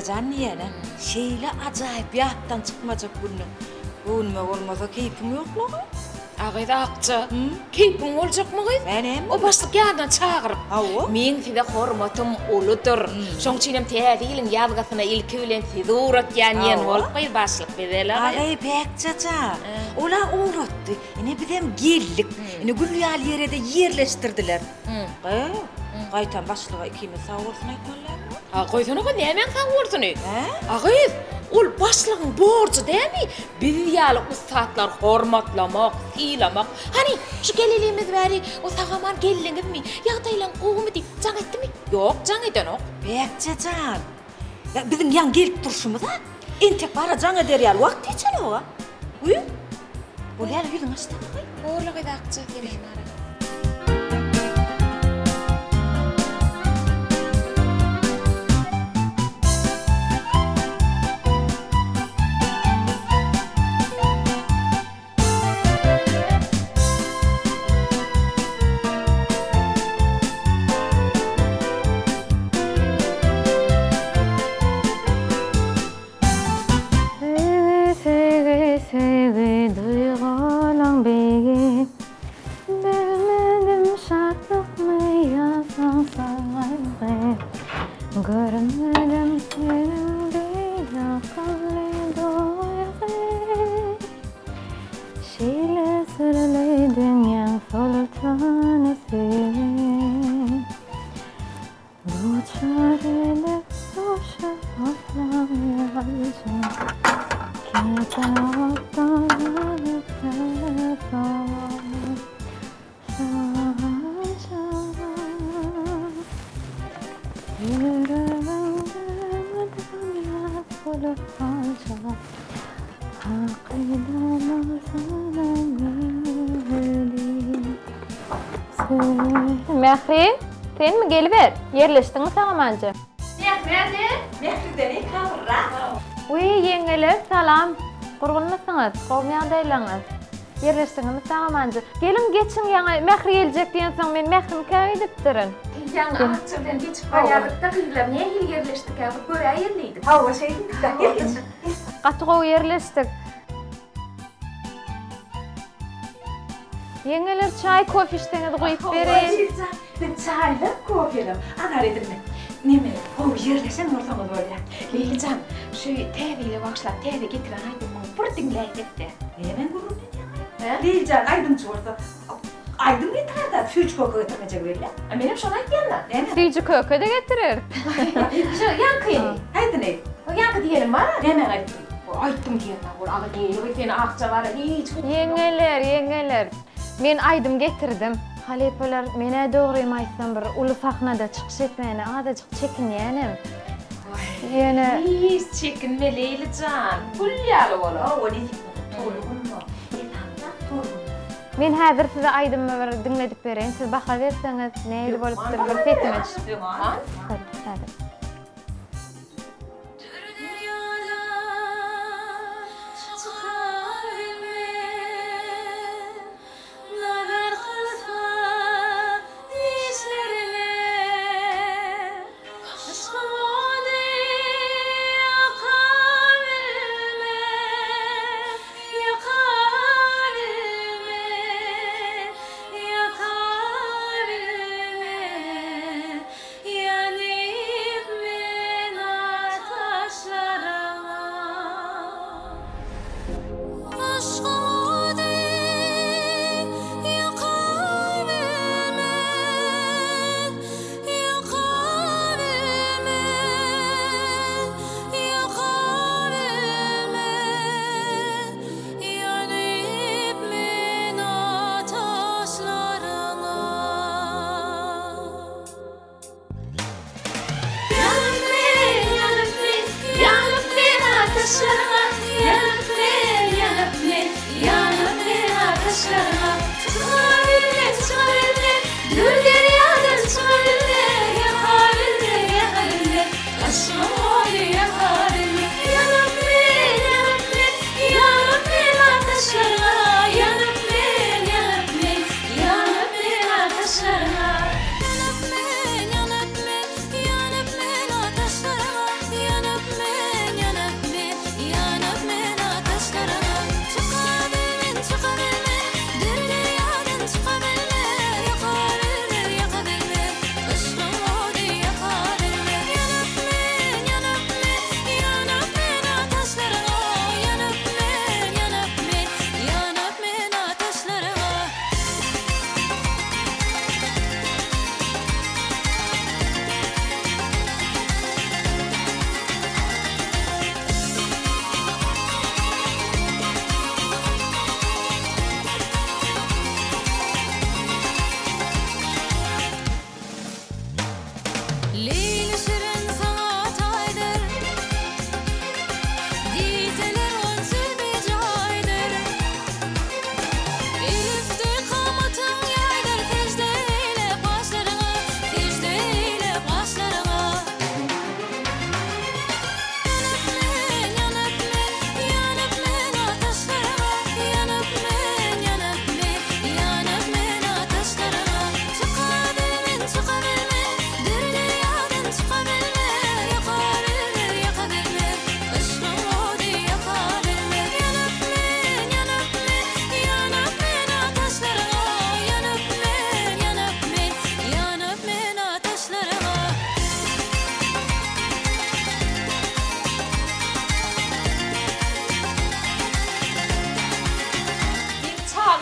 Akjajan diýýän-ä, şeýle ajaýyp ýatdan çykmajak günde göwnüme bolmasa keýpiň ýoklugy? A gyz Akja, keýpiň boljakmy gyz? Hä näme? O başlyk ýanyna çagyryp. Hawa. Meň size hormatym uludyr. Şoň üçinem täze ýylyň ýazgysyna ilki bilen sizi ugratýan diýen bolup gyz başlyk bizele gyz. A gyz Päkjajan, ol-a ugratdy. Ine bizem geldik. Ine gül ýaly ýere-de ýerleşdirdiler. Gyz, gaýtam başlyga ikimiz sag bolsun aýtmaly dälmi? A goýsana gyz, nämäň sag bolsuny? Hä? A gyz, ol başlygyň borjy dälmi? Biz ýaly ussatlary hormatlamak, sylamak. Hany, şu gelelimiz bäri o sag-aman geldiňizmi, ýagdaýlaň gowumy diýip jaň etdimi? Ýok, jaň edenok. Bäkje jan, ýa biziň ýaňy gelip durşumyz-a, entek bara jaň eder ýaly wagt geçenok-a. Wiý, bolýa-la ýüzüňi açsana gyz. Borla gyz Akja, senem bara. Söýgi, söýgi, söýgi duýgulaň beýgi Bilmedim şatlykmy ýa soňsuz gaýgy Görmedim seniň deý ýakymly duýgy Şeýle syrly dünýäň soltany söýgi Duçar edip duşa aslan ýalyja Kitapdan alyp Şaja Ýüregimde mydama bolup galjak Hakydama salam ebedi Mähri, senmi geliber. Ýerleşdiňmi sag-amanca? Mähri-de? Mähriden ekabyrrak. Wiý, ýeňňeler, salam. Gurgunmysyňyz? Gowumy ýagdaýlaryňyz? Ýerleşdiňizmi sag-amanca? Geliň, geçiň, ýaňy Mähri geljek diýensoň men Mährimikä öýdüpdirin. Ýaňy Akja bilen geçip barýardyk-da, gyzlar nähili ýerleşdikä, bir göräýeli diýdik. Hawa, şeýdipdik-dä. Gel, geç. Gaty gowy ýerleşdik. Ýeňňeler çaý kofe içseňiz guýup bereýin. Şirjan, biz çaýlam kofenem azar edilme. Neme, gowy ýerleşen bolsaňyz bolýar. Leýlijan, şu täze ýyla bagyşlap täze getiren aýdymyňy bir diňläýsek-dä. Nämäň gürrüňini edýäň? Leýlijan aýdymçy bolsa, aýdym getirerdi, süýji köke getirmejegi belli. A menem şony aýtýan-da. Näme? Süýji köke-de getireris. Şu ýaňkyny. Haýsyny? O ýaňky diýenim bar-a. Nämäň aýtdyň? Aýtdym diýen-ä bol, agy diýeli seni akja bar-a hiç. Ýeňňeler, ýeňňeler. Men aýdym getirdim. Halypalar, men-ä dogrymy aýtsam bir uly sahnada çykyş etmäne azajyk çekinýänem. Ýöne. Hiç çekinme Leýli jan, gül ýaly bolar. Hawa, nesip bolsa tolgunma. Esasy tolgunma. Men häzir size aýdymy bir diňledip bereýin, siz baha berseňiz nähili bolupdyr bir sesime düşüp. Häzir. Dür derýadan çykar bilmen, Nazar kylsa dişlerine. Yşkyň ody ýaka bilmen, Ýaka bilmen, ýaka bilmen, Ýanyp.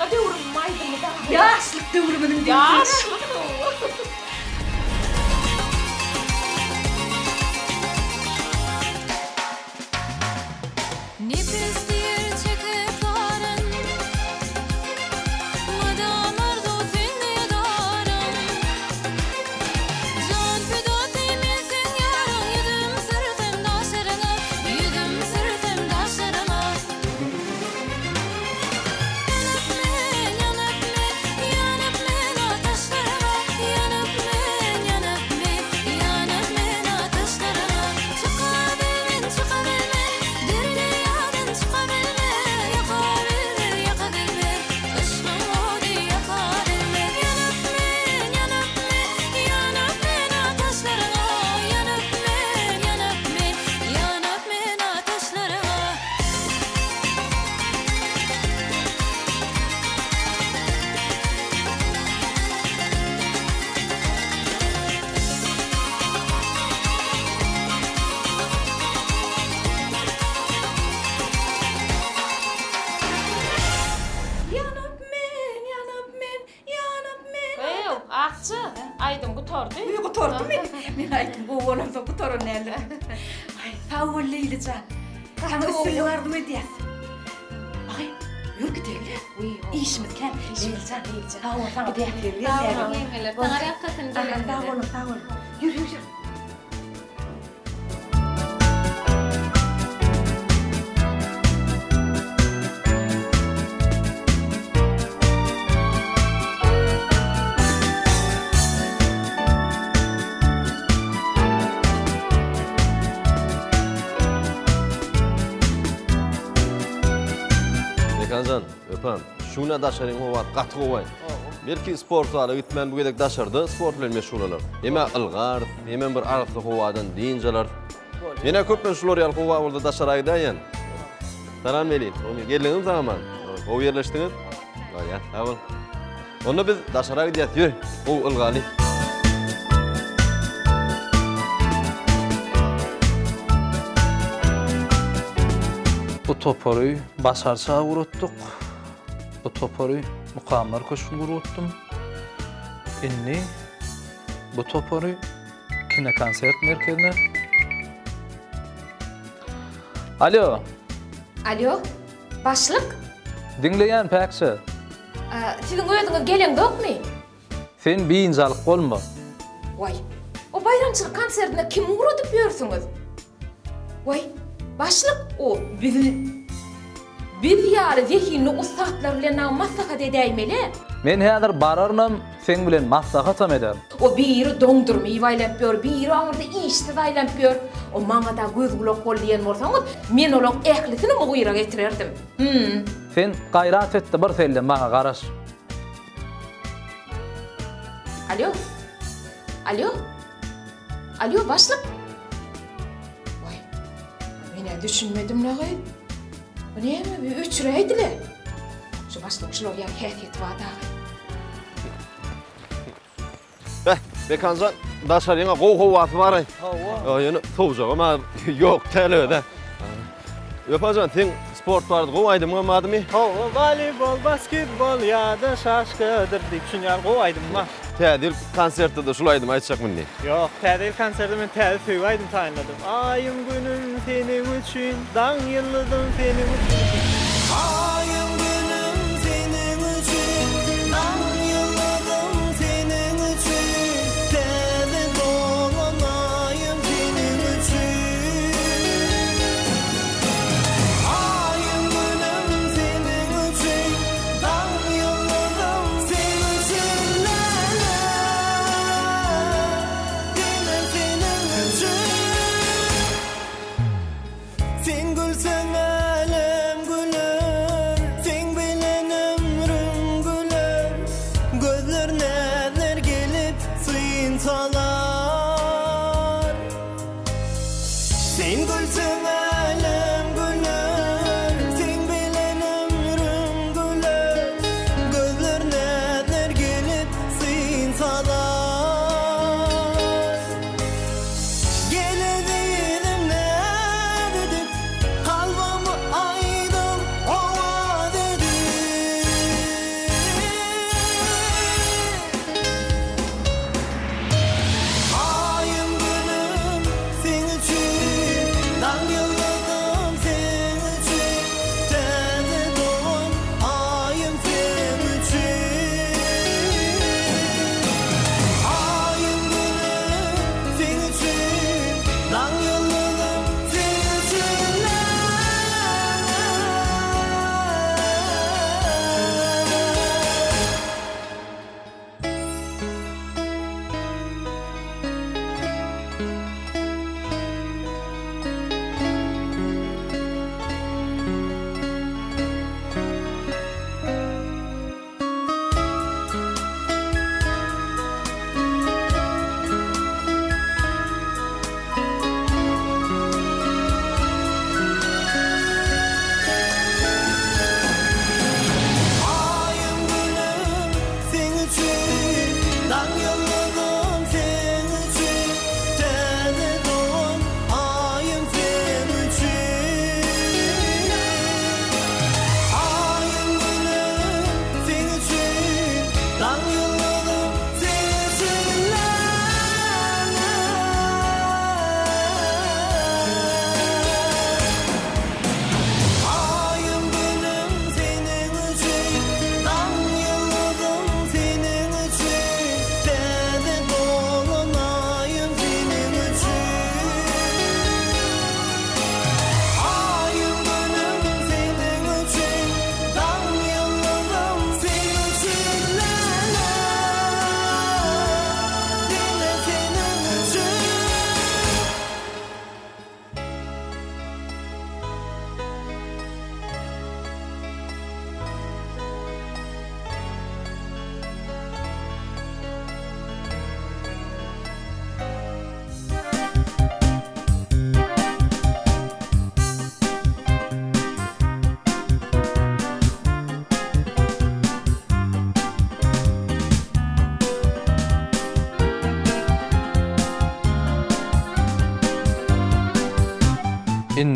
Çaga döwrümiň aýdymy dagy. Ýaşlyk döwrümiziň diýseň. Ýaşlyk. Nepes diýr çekip zaryn, Mydam arzuw sende daryn. Jan pidasy men seň ýaryň, Ýüzüm sürsem daşlaryňa, Ýüzüm sürsem daşlaryňa. Ýanyp men, ýanyp men, Ýanyp men ataşlaryňa, Ýanyp men, ýanyp men, Ýanyp men ataşlaryňa. Çykabilmen, çykabilmen, Der derýadan çykabilmen, Ýakabilmez, ýakabilmez, Yşgyň ody ýakabilmez. Ýanyp men, ýanyp men, Ýanyp men ataşlaryňa, Ýanyp men, ýanyp men, Ýanyp men ataşlaryňa. Ýanyp men, ýanyp men, ýanyp men. Ew, Akja, aýdym gutardy. Uý, gutardymy? Men aýdym gowy bolansoň gutaran däldir. Aý, sag bol Leýli jan. Saňa üstünlik arzuw edýäs. Aý, ýör gidelim. Işimiz kän. Leýli jan, sag bol, saňa bähbit Sag boluň ýeňňeler. Saňa ýakasyn gelenlere. Sag boluň, sag boluň. Ýör, ýör, ýör. Mekanjan, öpem. Şu gün-ä daşaryň howasy gaty gowy. Belki sport zala gitmän bu gezek daşarda sport bilen meşgullanarys. Hem-ä ylgarys, hemem bir arassa howadan dynç alarys. Men-ä köplenç şular ýaly howa bolsa daşara gidäýýän. Salam Melin, geldiňizmi sag-aman? Gowy ýerleşdiňiz? Bolýar, sag bol. Onda biz daşara gidýäs, ýör, gowy ylgaly. Bu topary Başarça guratdyk. Bu topary Mukamlar köşgüne guratdym. Indi bu topary Kinokonsert merkezine. Alo. Alo, başlyk. Diňleýän Päkje. Siziň özüňiz geleňzokmy? Sen biynjalyk bolma. Waý, o baýramçylyk konsertine kimi ugradyp ýörsüňiz? Waý, başlyk, o bizi biz ýaly zehinli ussatlar bilen naňa maslahat edäýmeli. Men häzir bararynam, seň bilen maslahatam ederin. O biri doňdurma iýip aýlanyp ýör, biri aňyrda işsiz aýlanyp ýör. O maňa-da göz-gulak bol diýen bolsaňyz, men olaň ählisini mugyra getirerdim. Hüm. Sen gaýrat et-de bir selle maňa garaş. Alýo. Alýo. Alýo, başlyk. Waý. Men-ä düşünmedim lagy. Bu näme, bu öçüräýdi-le. Şu başlygyň şular ýaly häsiýeti bar dagy. Beh, Mekanjan, daşaryňa gowy howasy bar-aý. Hawa. Ýöne sowjagam az ýok däl öz-ä. Wepajan, seň sport barada gowy aýdymyňam bardymy? Hawa, woleýbol, basketbol ýa-da şaşkadyr diýip, şuny ýaly gowy aýdymym bar. Täze ýyl konsertde-de şul aýdymy aýtjakmy indi? Ýok, täze ýyl konserde men täze söýgi aýdym taýynladym. Aýym günüm seniň üçin, daň ýyldyzym seniň üçin. Aýym günüm seniň üçin, daň ýyldyzym seniň üçin, täze dolan aýym seniň üçin. Aýym günüm seniň üçin, daň ýyldyzym seň üçin läle, diňe seniň üçin. Sen gülseň älem.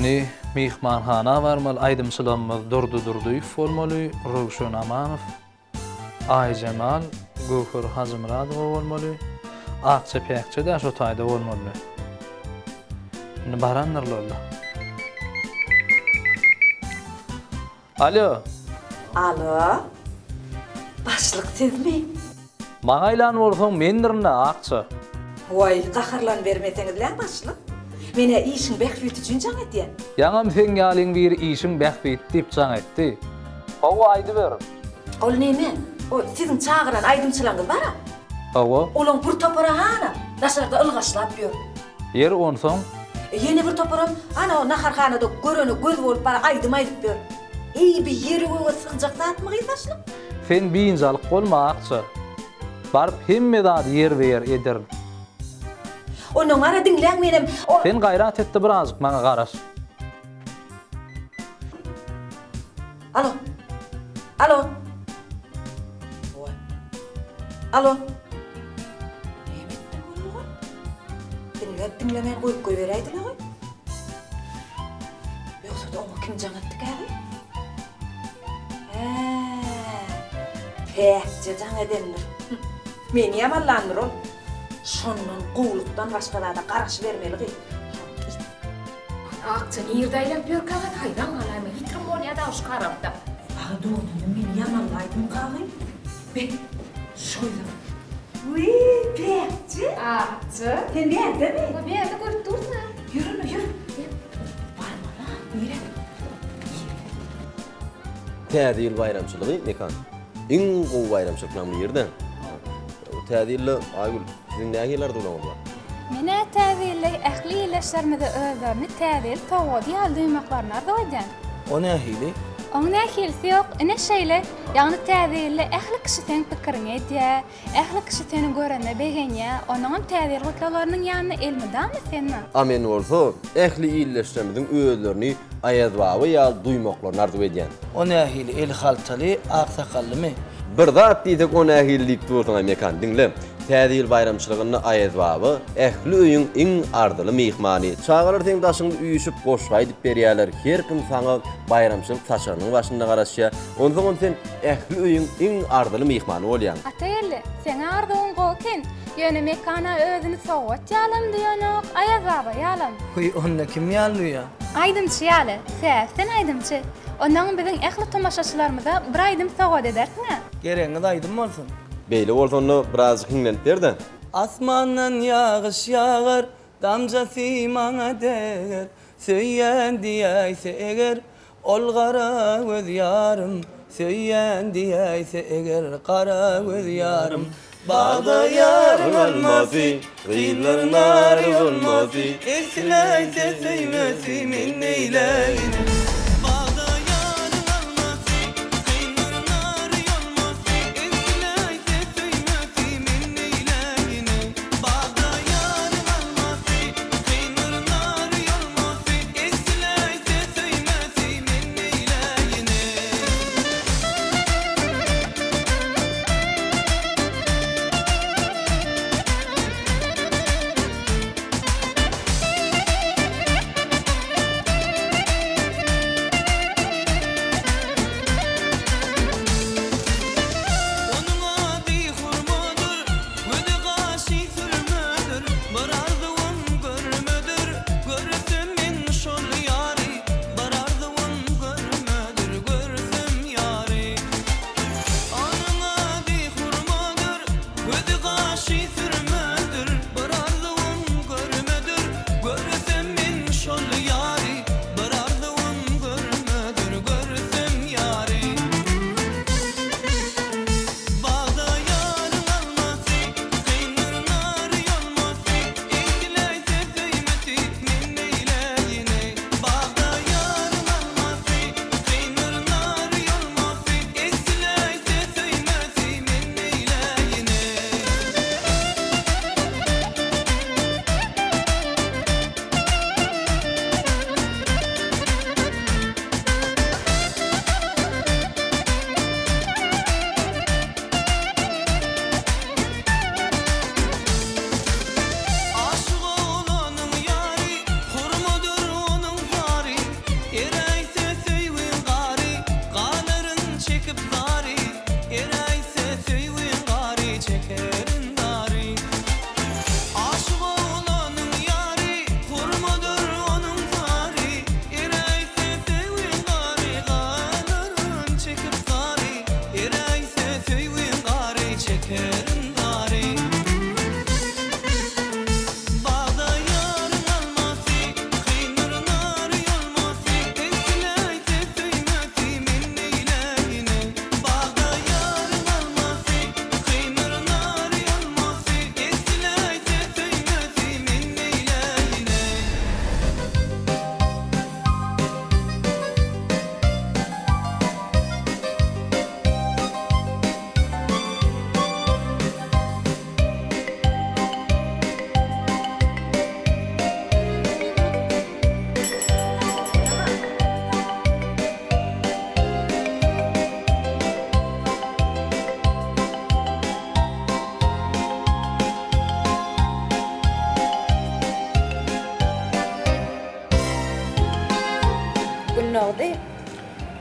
Indi myhmanhana barmaly, aýdymçylarymyz Durdy Durdyýew bolmaly, Röwşen Amanow, Aýjemal, Göwher Hajymyradowa bolmaly, Akja Päkje-dä şo taýda bolmaly. Indi barandyrlar-da. Alo. Alo. Başlyk sizmi? Maňa aýlan bolsaň mendirin-dä, Akja. Waý, gaharlanybermeseňizläň başlyk. Men-ä işiň bähbiti üçin jaň edýän. Ýaňam seň ýalyň biri işiň bähbiti diýip jaň etdi. Hawa, aýdyber. Ol neme, o siziň çagyran aýdymçylaryňyz bar-a? Hawa. Olaň bir topary hana, daşarda ylgaşlap ýör. Ýeri onsoň? Ýene bir toparam ana o naharhanada görene göz bolup bara aýdym aýdyp ýör. Eý bi ýere-göge sygjak zatmy gyz başlyk? Sen biynjalyk bolma Akja. Baryp hemme zady ýerbe-ýer ederin. Onnoň ara diňläň menem o. Sen gaýrat et-de birazjyk maňa garaş. Alo. Alo. Oý. Alo. Näme etdi boldugy? Diňläp diňlemän goýup goýberäýdiler-oý. Ýogsa-da oňa kim jaň etdikä bi? Hä. Päkje jaň edendir. Meni ýamanlandyr ol. Şondan gowlukdan başga zada garaşybermeli gyz. Akja nirde aýlanyp ýörkä gyz haýran galaýma ýitirim bolýa dagy şu kararda. Aga dogrudanam meni ýamanlaýdymyka gyz? Be, şoýda. Wiý, Päkje. Akja. Sen bärdemi? Hawa, bärde görüp dursuň-a. Ýör onda, ýör. Barmaly-a, nirä? Täze ýyl baýramçylygy Mekan. Iň gowy baýramçylyklaryň biri-de. Täze ýylda Aýgül, siziň nähili arzuwlaryňyz bar? Men-ä Täze ýylda ähli ildeşlerimize özlerini Täze ýyl sowgady ýaly duýmaklaryny arzuw edýän. O nähili? Oň nähilisi ýok, ine şeýle, ýagny Täze ýylda ähli kişi seň pikiriňi edýär, ähli kişi seni görende begenýär, onuňam Täze ýyl gutlaglarynyň ýanynda elmydama sen bar. A men bolsa ähli ildeşlerimiziň özlerini Aýazbaba ýaly duýmaklaryny arzuw edýän. O nähili, eli haltaly, ak sakallymy? Bir zat diýsek o nähili diýip dursuň-aý Mekan, diňle. Täze ýyl baýramçylygynda Aýazbaba ähli öýüň iň arzyly myhmany. Çagalar seň daşyňda üýşüp goşgy aýdyp berýärler, her kim saňa baýramçylyk saçagynyň başynda garaşýar. Onsoňam sen ähli öýüň iň arzyly myhmany bolýaň. Atageldi, seň arzuwyň gowy eken. Ýöne Mekan-a özüni sowgat ýalam duýanok, Aýazbaba ýalam. Hüý, onda kim ýaly duýýar? Aýdymçy ýaly. Sebäbi sen aýdymçy. Onnoňam biziň ähli tomaşaçylarymyza bir aýdym sowgat edersiň-ä? Geregiňiz aýdym bolsun. Beýle bolsa onda birazjyk hiňlenip ber-de. Asmandan ýagyş ýagar, damjasy maňa deger, Söýýän diýäýse eger, ol gara göz ýarym, Söýýän diýäýse eger, gara göz ýarym. Bagda ýaryň almasy, gyzlaryň nary bolmasy, Egsiläýse söýmesi, men neýläýin. Bagda ýaryň almasy, gyzlaryň nary ýolmasy, Egsiläýse söýmesi, men neýläýin. Bagda ýaryň almasy, gyzlaryň nary ýolmasy, Egsiläýse söýmesi, men neýläýin.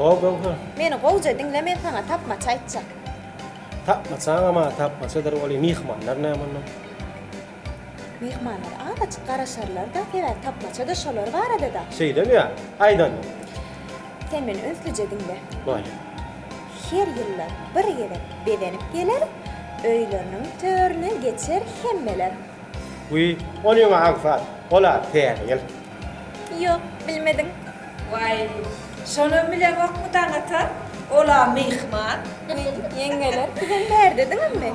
Ho, Göwher. Meni gowja diňle men saňa tapmaça aýtjak. Tapmaçaňam-a tapmaçadyr weli myhmanlar näme ondan? Myhmanlar azajyk garaşarlar-da, sebäbi tapmaça-da şolar barada-da. Şeýlemi ýa? Aýt onda. Sen meni ünslüje diňle. Bolýa. Her ýylda bir gezek bezenip geler, öýleriniň törüne geçer hemmeler. Wiý, onyň-a aňsat, ol-a Täze ýyl. Ýok, bilmediň. Waý, şonam bileňokmy Daňatar? Ol-a myhman. Wiý, ýeňňeler, sizem bärdediňizmi?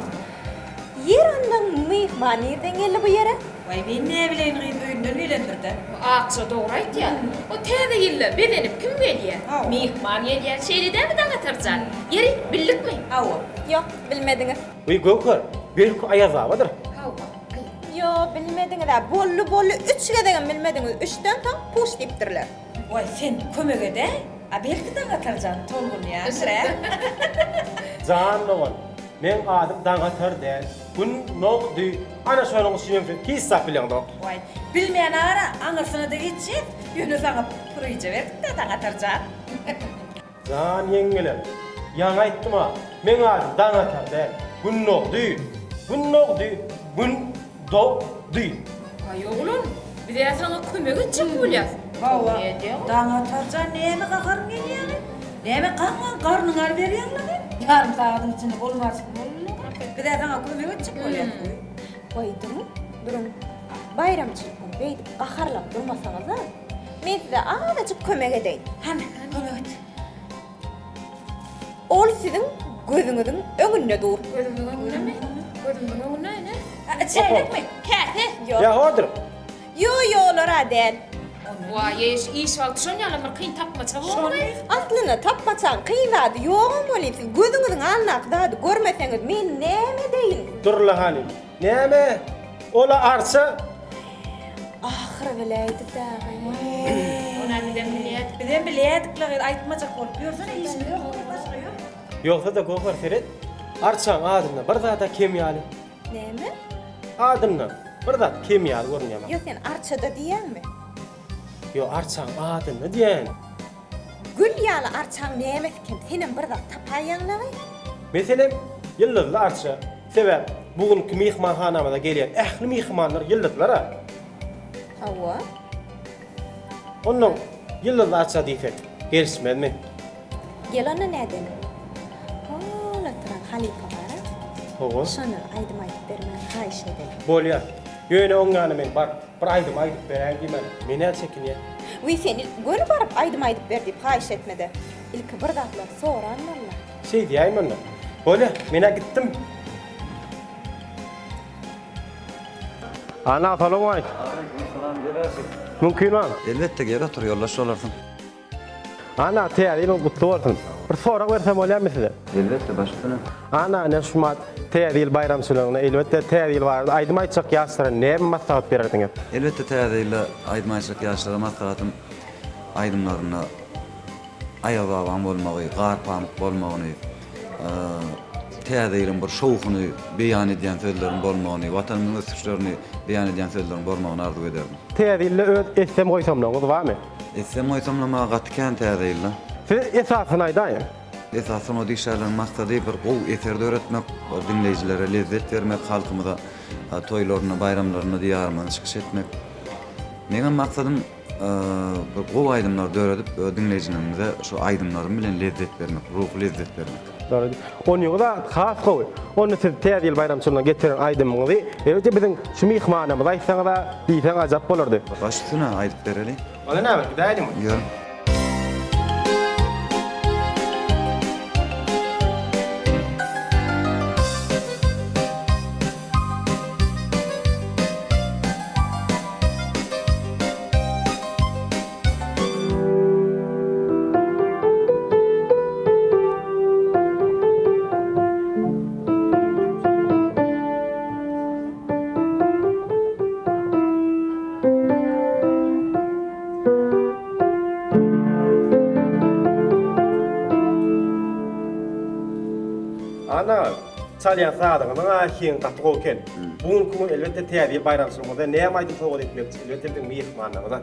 Ýer ondan myhman nirden geldi bu ýere? Waý, men näbileýin gyz, öýünden gelendir-dä. Akja dogry aýdýar. O täze ýylda bezenip kim gelýär? Myhman gelýär. Şeýle dälmi Daňatar jan? Ýeri, bildikmi? Hawa. Ýok, bilmediňiz. Wiý, Göwher, belki Aýaz babadyr? Hawa. Ýo, bilmediňiz-ä. Boldy, boldy, üç gezegem bilmediňiz. Üçden soň puş diýipdirler. Waý, sen kömek edäý. A belki Daňatar jan tolgunýandyr-ä? Jan dogan, meň adym Daňatar däl, Gündogdy. Ana şonuň üçinem sen hiç zat bileňzok. Waý, bilmeýän ara, aňyrsyna-da geçýäs. Ýöne saňa puryja berdik-dä, Daňatar jan. Jan ýeňňeler, ýaňy aýtdym-a, meň adym Daňatar däl, Gündogdy! Gündogdy! Gün-dog-dy! Aý oglan, biz-ä saňa kömek etjek bolýas. Hawa, Daňatar jan näme gaharyň gelýäni? Näme gaňňaň garnyňy alyberýäň-le sen? Ýarym sagadyň içinde bolmarsyň boldy. Biz-ä saňa kömek etjek bolýas. Goý, duruň, duruň. Baýramçylyk güni beýdip gaharlanyp durmasaňyz-a. Men size azajyk kömek edeýin. Hany, kömek et. Ol siziň gözüňiziň öňünde dur. Gözümiziň öňündemi? Gözümiziň öňünde ine. Çäýnekmi? Käse. Ýok. Ýa odur. Ýo, ýo, olar-a däl. Waý, iş wagty şon ýalam bir kyn tapmaça bormy? Aslynda tapmaçaň kyn zady ýogam welin, siz gözüňiziň alnyndaky zady görmeseňiz, men näme edeýin? Dur-la hany. Näme? Ol-a arça. Ahyry biläýdi dagy. Ony bizem bilýädik. Bizem bilýädik-le gyz, aýtmajak bolup ýörsene, işimiz ýok diýip başga ýok. Ýogsa-da Göwher seret, arçaň adynda bir zad-a kem ýaly. Näme? Adynda bir zat kem ýaly görünýär maňa. Ýok, sen arça-da diýýäňmi? Ýok, arçaň adynda diýýän. Gül ýaly arçaň nämesi kem, senem bir zat tapaýýaň-laý. Meselem, ýyldyzly arça. Sebäp, bu günki myhmanhanamyza gelýän ähli myhmanlar ýyldyzlar-a. Hawa. Onnoň ýyldyzly arça diýsek, gelişmezmi? Gel onda nädeli? Hol oturan halypa bar-a. Hawa. Şondan aýdym aýdyp bermäni haýyş edeli. Bolýar. Ýöne oň ýanyna men baryp, bir aýdym aýdyp beräý diýmän, men-ä çekinýän. Wiý, sen göni baryp aýdym aýdyp ber diýip haýyş etme-de, ilki bir zatlar soran bolma. Şeý diýäýme onda. Bolýa, men-ä gitdim. Ana, salowmaleýkim. Aleýkumsalam, gel Aşyk. Mümkin barmy? Elbetde, gel otur, ýoldaş bolarsyň. Ana, täze ýylyň gutly bolsun. Bir sorag bersem bolýarmy size? Elbetde, baş üstüne. Ana, ine şu mat Täze ýyl baýramçylygynda elbetde Täze ýyl barada aýdym aýtjak ýaşlara näme maslahat bererdiňiz? Elbetde Täze ýylda aýdym aýtjak ýaşlara maslahatym aýdymlarynda Aýazbabaň bolmagy, gar-pamyk bolmagyny, Täze ýylyň bir şowhuny beýan edýän sözleriň bolmagyny, Watanymyzyň ösüşlerini beýan edýän sözleriň bolmagyny arzuw ederdim. Täze ýylda öz etsem-goýsamlaryňyz barmy? Etsem-goýsamlama gaty kän Täze ýylda. Siz esasyny aýdaýyň. Esasy sungat işgärleriniň maksady bir gowy eser döretmek, bir diňleýjilere lezzet bermek, halkymyza toýlarynda, baýramlarynda diýarymyzda çykyş etmek. Meňem maksadym bir gowy aýdymlar döredip, diňleýjilerimize şu aýdymlarym bilen lezzet bermek, ruhy lezzet bermek. Dogry. Onyňyz-a has gowy. Onda siz Täze ýyl baýramçylygyna getiren aýdymyňyzy elbetde biziň şu myhmanymyza aýtsaňyz-a diýseň ajap bolardy. Baş üstüne, aýdyp bereli. Onda näme, gidäýeliňmi? Ýörüň. Ana. Çalýan sazyňyzyň-a heňi gaty gowy eken. Bu günki gün elbetde Täze ýyl baýramçylygymyzda näme aýdym sowgat etmekçi elbetde biziň myhmanlarymyza.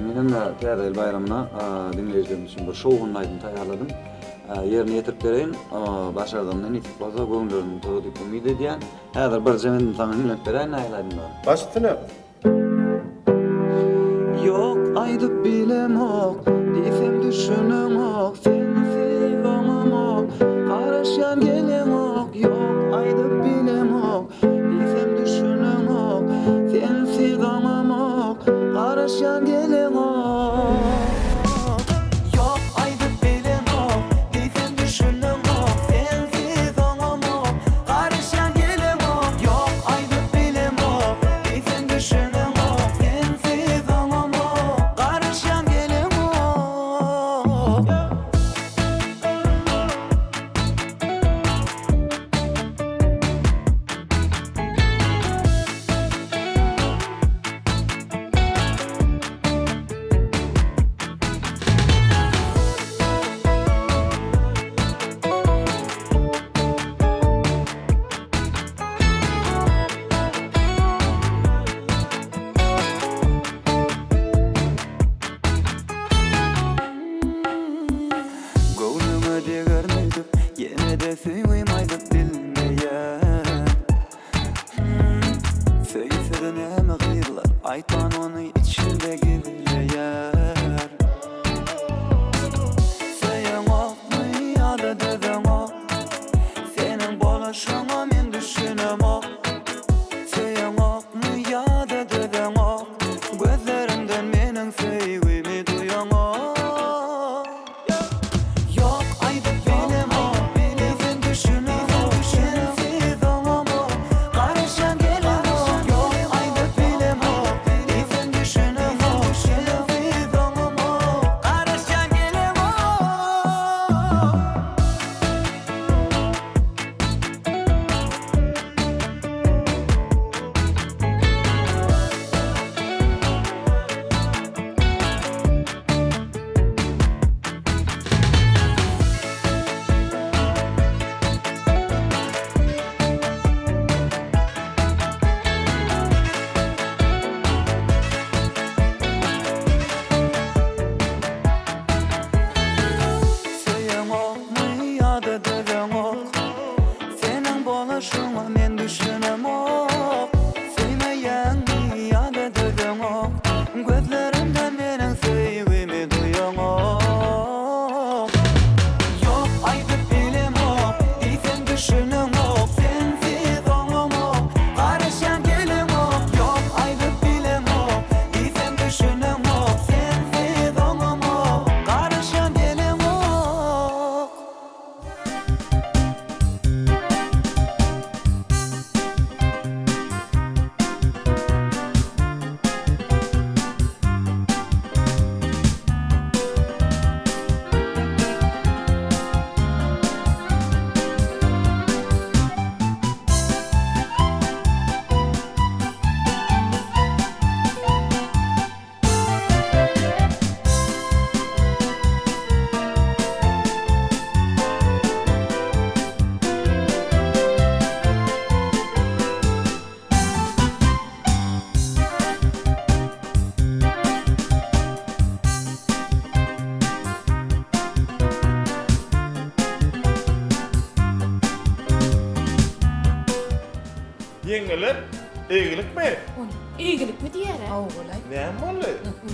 Menem Täze ýyl baýramyna diňleýjilerimiz üçin bir şowhunly aýdym taýýarladym. Ýerine ýetirip bereýin. Başardygymdan nesip bolsa göwünleriňizi turar diýip umyt edýän. Häzir birje bendini saňa hiňläp beräýin nähili aýdym bar. Baş üstüne. Ýok aýdyp bilemok, diýsem düşüneňok, Sensiz oňamok, garaşýan geleňok, Ýok aýdyp bilemok, diýsem düşüneňok, Sensiz oňamok, garaşýan geleňok. Ýok aýdyp bilemok, diýsem düşüneňok, Sensiz oňamok, garaşýan geleňok, Ýok aýdyp bilemok, diýsem düşüneňok, Sensiz oňamok, garaşýan geleňok. Göwnüňe degerin öýdüp, ýene-de söýgim aýdyp bilmeýän. Söýse-de näme gyzlar, aýtman ony içinde gizleýär. Söýeňokmy ýa-da dözeňok, seniň boluşyňa men düşünemok. Söýeňokmy ýa-da dözeňok, gözlerimden meniň söýgimi duýaňok. Ýok aýdyp bilemok, sen düşünemok, sensiz oňamok, garaşýan gelemok. Ýok aýdyp bilemok, sen düşünemok, sensiz oňamok, garaşýan gelemok. Söýeňokmy ýa-da dözeňok Seniň boluşyňa men düşünemok Söýmeýäňmi ýa-da dözeňok Gözlerimde meniň söýgimi duýaňok Ýok aýdyp bilemok Diýsem düşüneňok Sensiz oňamok Garaşýan geleňok Ýok aýdyp bilemok Diýsem düşüneňok Sensiz oňamok Garaşýan geleňok. Ýeňňeler, eýgilikmi? Ony eýgilikmi diýer-ä? Hawa-laý. Näme boldy?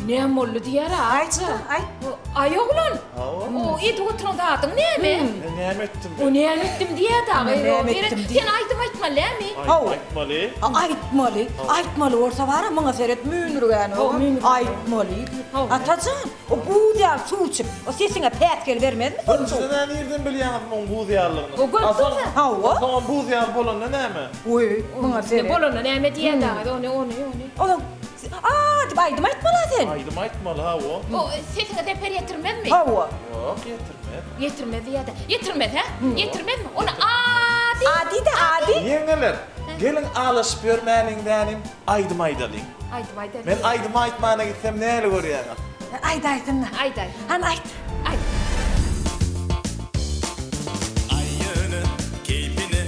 Näme boldy diýer-ä, Aýça. Aýt. Aý oglan. Hawa. O edip oturan zadyň näme? Men näme etdim? O näme etdim diýer dagy. Näme etdim diýer. Sen aýdym aýtmaly dälmi? Hawa. Aýtmaly. Aýtmaly. Aýtmaly bolsa bar-a, muňa seret müýnürgänogam. Aýtmaly. Atajan, o buz ýaly suw içip, o sesiňe päsgel bermezmi suw? Birinjiden-ä nirden bilýäňiz muň buz ýalylygyny? O görüp dursa. Hawa. Soňam buz ýaly bolanda näme? Goý, muňa seret. Bolanda näme diýýär dagy, ony, ony, ony. Onuň, A diýip aýdym aýtmaly-a sen. Aýdym aýtmaly, hawa. O sesiňe zeper ýetirmezmi? Hawa. Ýok, ýetirmez. Ýetirmez diýýär-de. Ýetirmez, hä? Ýetirmezmi? Ony A diý. A diý-de, A diý. Ýeňňeler, geliň alaşyp ýörmäliň dänim, aýdym aýdalyň. Aýdym aýdalyň. Men aýdym aýtmana gitsem näli görýäňiz? Aýdaýsyn-da. Aýdaý. Hany aýt. Aýt. Aý ýöne keýpine.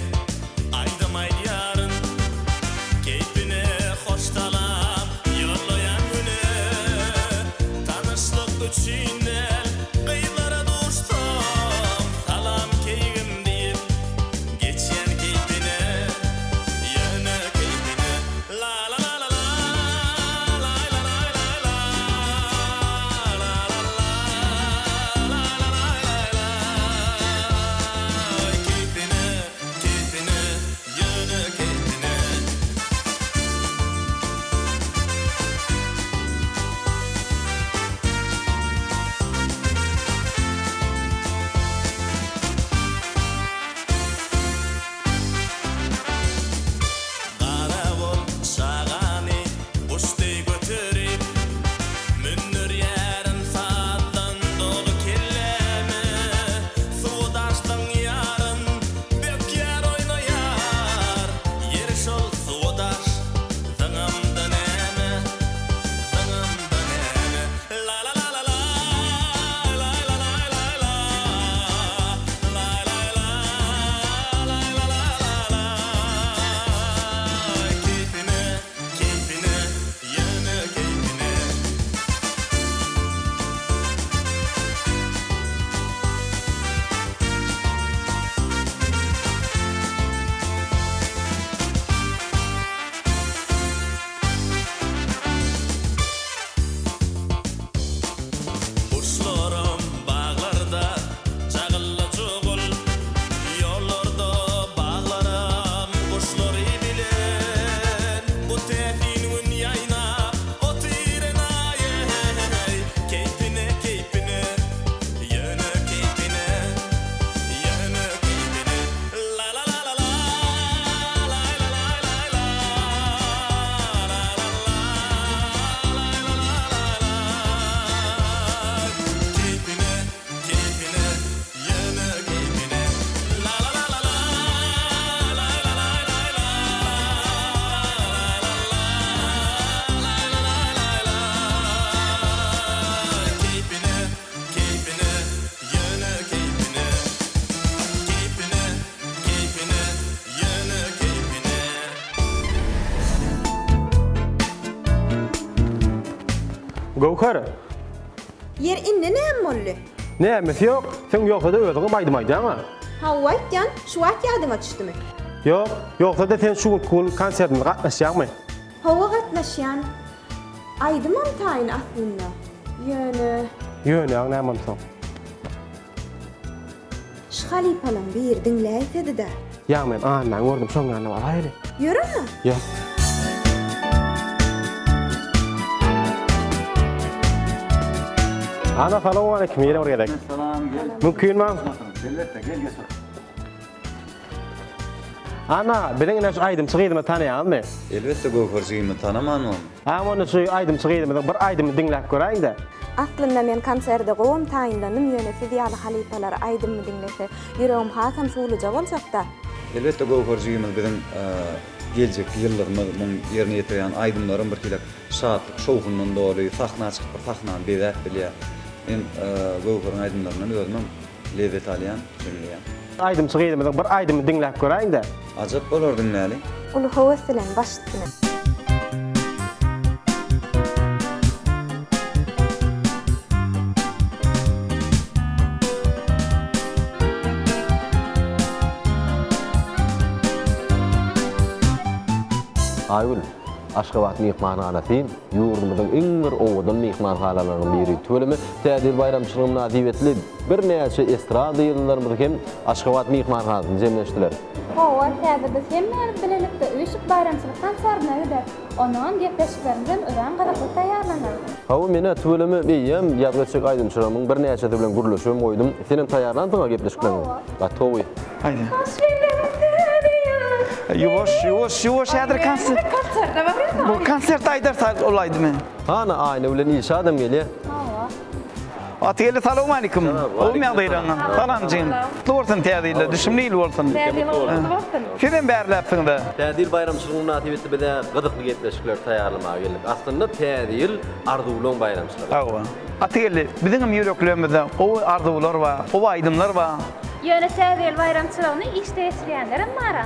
Göwher. Ýeri indi näme boldy? Nämesi ýok, sen ýogsa-da özüňem aýdym aýdýaň-a. Hawa aýtýan, şu wagt ýadyňa düşdümi? Ýok, ýogsa-da sen şu günki gün konsertimize gatnaşýaňmy? Hawa gatnaşýan. Aýdymam taýyn aslynda. Ýöne. Ýöneň näme onsoň? Şu halypalaň biri diňläýsedi-dä. Ýa men Annany gördüm, şoň ýanyna baraýly. Ýör onda. Ýör. Anna salowmaleýkim ýene bir gezek. Salam gel. Mümkinmi? Elbetde gel geç otur. Anna biziň ine şu aýdymçy gyzymyzy tanaýaňyzmy? Elbetde Göwher jigimi tanaman bolmy? Agam onda şu aýdymçy gyzymyzyň bir aýdymyny diňläp göräýiňdä. Aslynda men konserde gowam taýynlandym ýöne siz ýaly halypalar aýdymymy diňlese ýüregim hasam suwluja boljakda. Elbetde Göwher jigimiz biziň geljekki ýyldyzymyz muň ýerine ýetirýän aýdymlaram bir hili şatlyk şowhundan doly sahna çykyp bir sahnany bezäp bilýär. Men Göwheriň aýdymlaryndan özümem Lezzet alýan, diňleýän. Aýdymçy gyzymyzyň bir aýdymyny diňläp göräýiňdä. Ajap bolar diňläli. Uly höwes bilen baş üstüne. Aýgül, Aşgabat myhmanhanasy ýurdumyzyň iň bir owadan myhmanhanalarynyň biri. Tüweleme, Täze ýyl baýramçylygy mynasybetli birnäçe estrada ýyldyzlarymyz hem Aşgabat myhmanhanasynda jemlenişdiler. Hawa, täze biz hemmämiz bilelikde üýşüp baýramçylyk konsertine gideris. Onuňam gepleşiklerimizem örän gyzykly taýýarlanar. Hawa, men-ä tüweleme eýýäm ýazgy etjek aýdymçylarymyň birnäçesi bilen gürleşibem goýdum. Senem taýýarlansyň-a gepleşikleriňi? Hawa. Gaty gowy. Haýda. Hoş geldiň täze ýyl. Ýuwaş, ýuwaş, ýuwaş häzir konsert. Konserte barýas. Bu konsert aýdarsa ol aýdymy. Hany Aýna bilen Ilşadam gelýä. Hawa. Atageldi salowmalikim. Gowmy ýagdaýlaryňyz? Salam jigim. Gutly bolsun täze ýylda, düşümli ýyl bolsun. Täze ýylyň gutly bolsun. Sizem bärläpsiňiz-ä. Täze ýyl baýramçylygy mynasybetli biz-ä gyzykly gepleşikleri taýýarlamaga geldik. Aslynda täze ýyl arzuwlaň baýramçylygy. Hawa. Atageldi, biziňem ýüreklerimizde gowy arzuwlar bar, gowy aýdymlar bar. Ýöne Täze ýyl baýramçylygyny işde geçirýänlerem bar-a.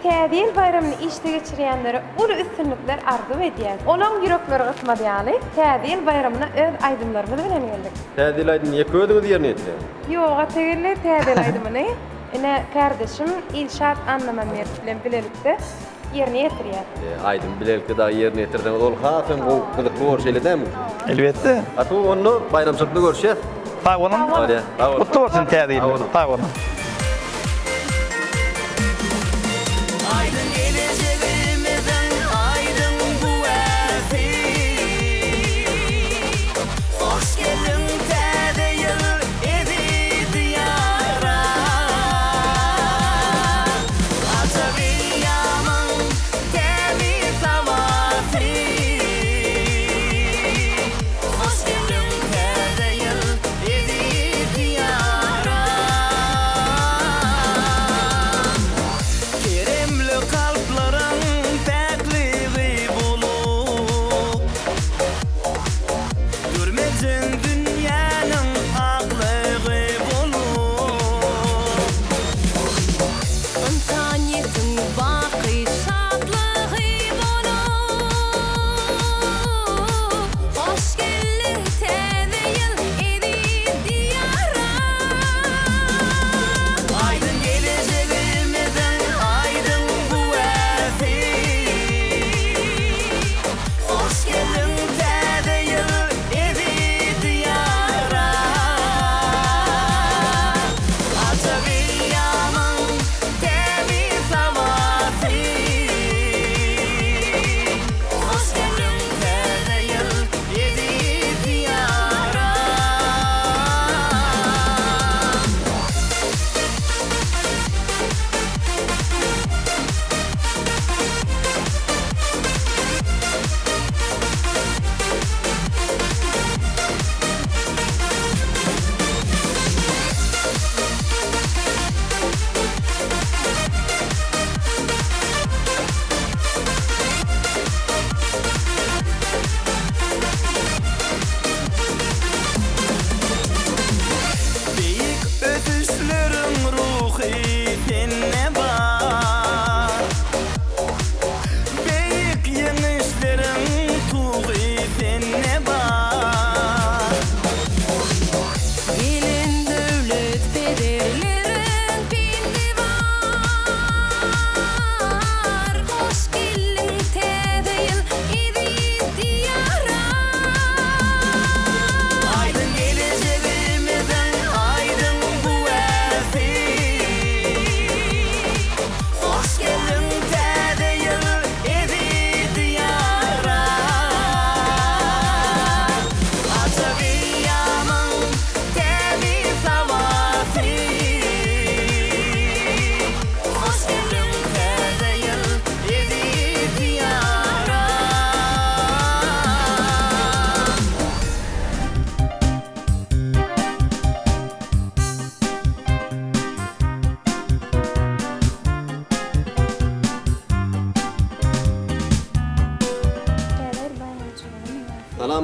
Täze ýyl baýramyny işde geçirýänlere uly üstünlikler arzuw edýäs. Olaň ýürekleri gysmaz ýaly, Täze ýyl baýramyna öz aýdymlarymyz bilen geldik. Täze ýyl aýdymyny ýeke özüňiz ýerine ýetirýäňiz? Ýok, Atageldi, Täze ýyl aýdymyny ine kärdeşim Ilşat Annamammedow bilen bilelikde ýerine ýetirýäs. Aýdymy bilelikde dagy ýerine ýetirseňiz ol has hem gowy, gyzykly bolar, şeýle dälmi? Elbetde. Gaty gowy, onda baýramçylykda görüşýäs. Sag boluň. Bolýa, sag boluň. Gutly bolsun Täze ýylyňyz. Sag boluň. Aýdyň gelejegimiziň aýdyň güwäsi. Hoş geldiň Täze ýyl eziz Diýara. Ajap eýýamyň tämiz howasy. Hoş geldiň Täze ýyl eziz Diýara. Keremli.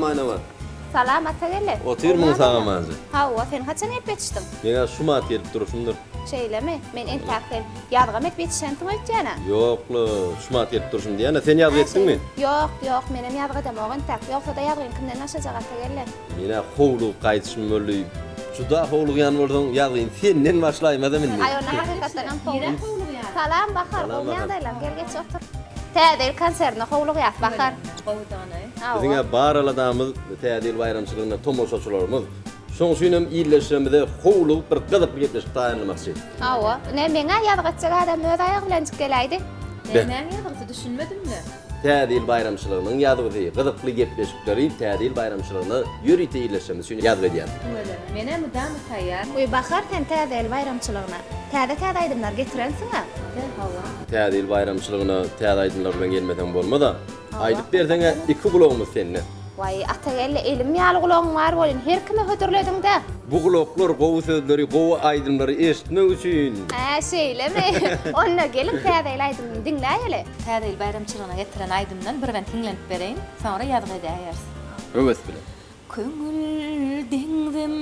Salam Aýnabat. Salam Atageldi. Otyrmyň sag-amanjy? Hawa, sen haçan gelip ýetişdiň? Men-ä şu mat gelip durşumdyr. Şeýlemi? Men entäk sen ýazgam edip ýetişensiň öýtýän-ä. Ýok-la, şu mat gelip durşum diýýän-ä. Sen ýazgy etdiňmi? Ýok, ýok, menem ýazgy edemok entäk. Ýogsa-da ýazgyny kimden başlajak Atageldi? Men-ä howlugyp gaýdyşym boldy. Juda howlugýan bolsaň, ýazgyny senden başlaýmazam indi. Aý, onda hakykatdanam howlugýan. Salam, Bahar, gowy ýagdaýlar? Gel, geç, otur. Täze ýyl konserdine howlugýas, Bahar. Gowudygyny. Biziň-ä bar aladamyz Täze ýyl baýramçylygyna tomaşaçylarymyz. Şoň üçinem ildeşlerimize howlugyp bir gyzykly gepleşik taýynlamakçy. Hawa, ine, meň-ä ýazgy etjek adam öz aýagy bilenjik geläýdi. Nämäň ýazgysy, düşünmedim-le. Täze ýyl baýramçylygynyň ýazgysy, gyzykly gepleşikleri Täze ýyl baýramçylygyna ýörite ildeşlerimiz üçin ýazgy edýäris. Tüweleme, men-ä mydama taýýar. Wiý, Bahar, sen Täze ýyl baýramçylygyna täze-täze aýdymlar getirensiň-ä? Hawa. Täze ýyl baýramçylygyna täze aýdymlar bilen gelmeseň bolmaz-a. Aýdyp berseň-ä iki gulagymyz sende. Waý, Atageldi, elim ýaly gulagyň bar welin, her kime hödürlediň-dä. Bu gulaklar gowy sözleri, gowy aýdymlary eşitmek üçin. Hä, şeýlemi? Onda geliň, Täze ýyl aýdymyny diňläýeli. Täze ýyl baýramçylygyna getiren aýdymdan bir bent hiňlenip bereýin, soňra ýazgy edäýeris. Höwes bilen. Köňül deňzim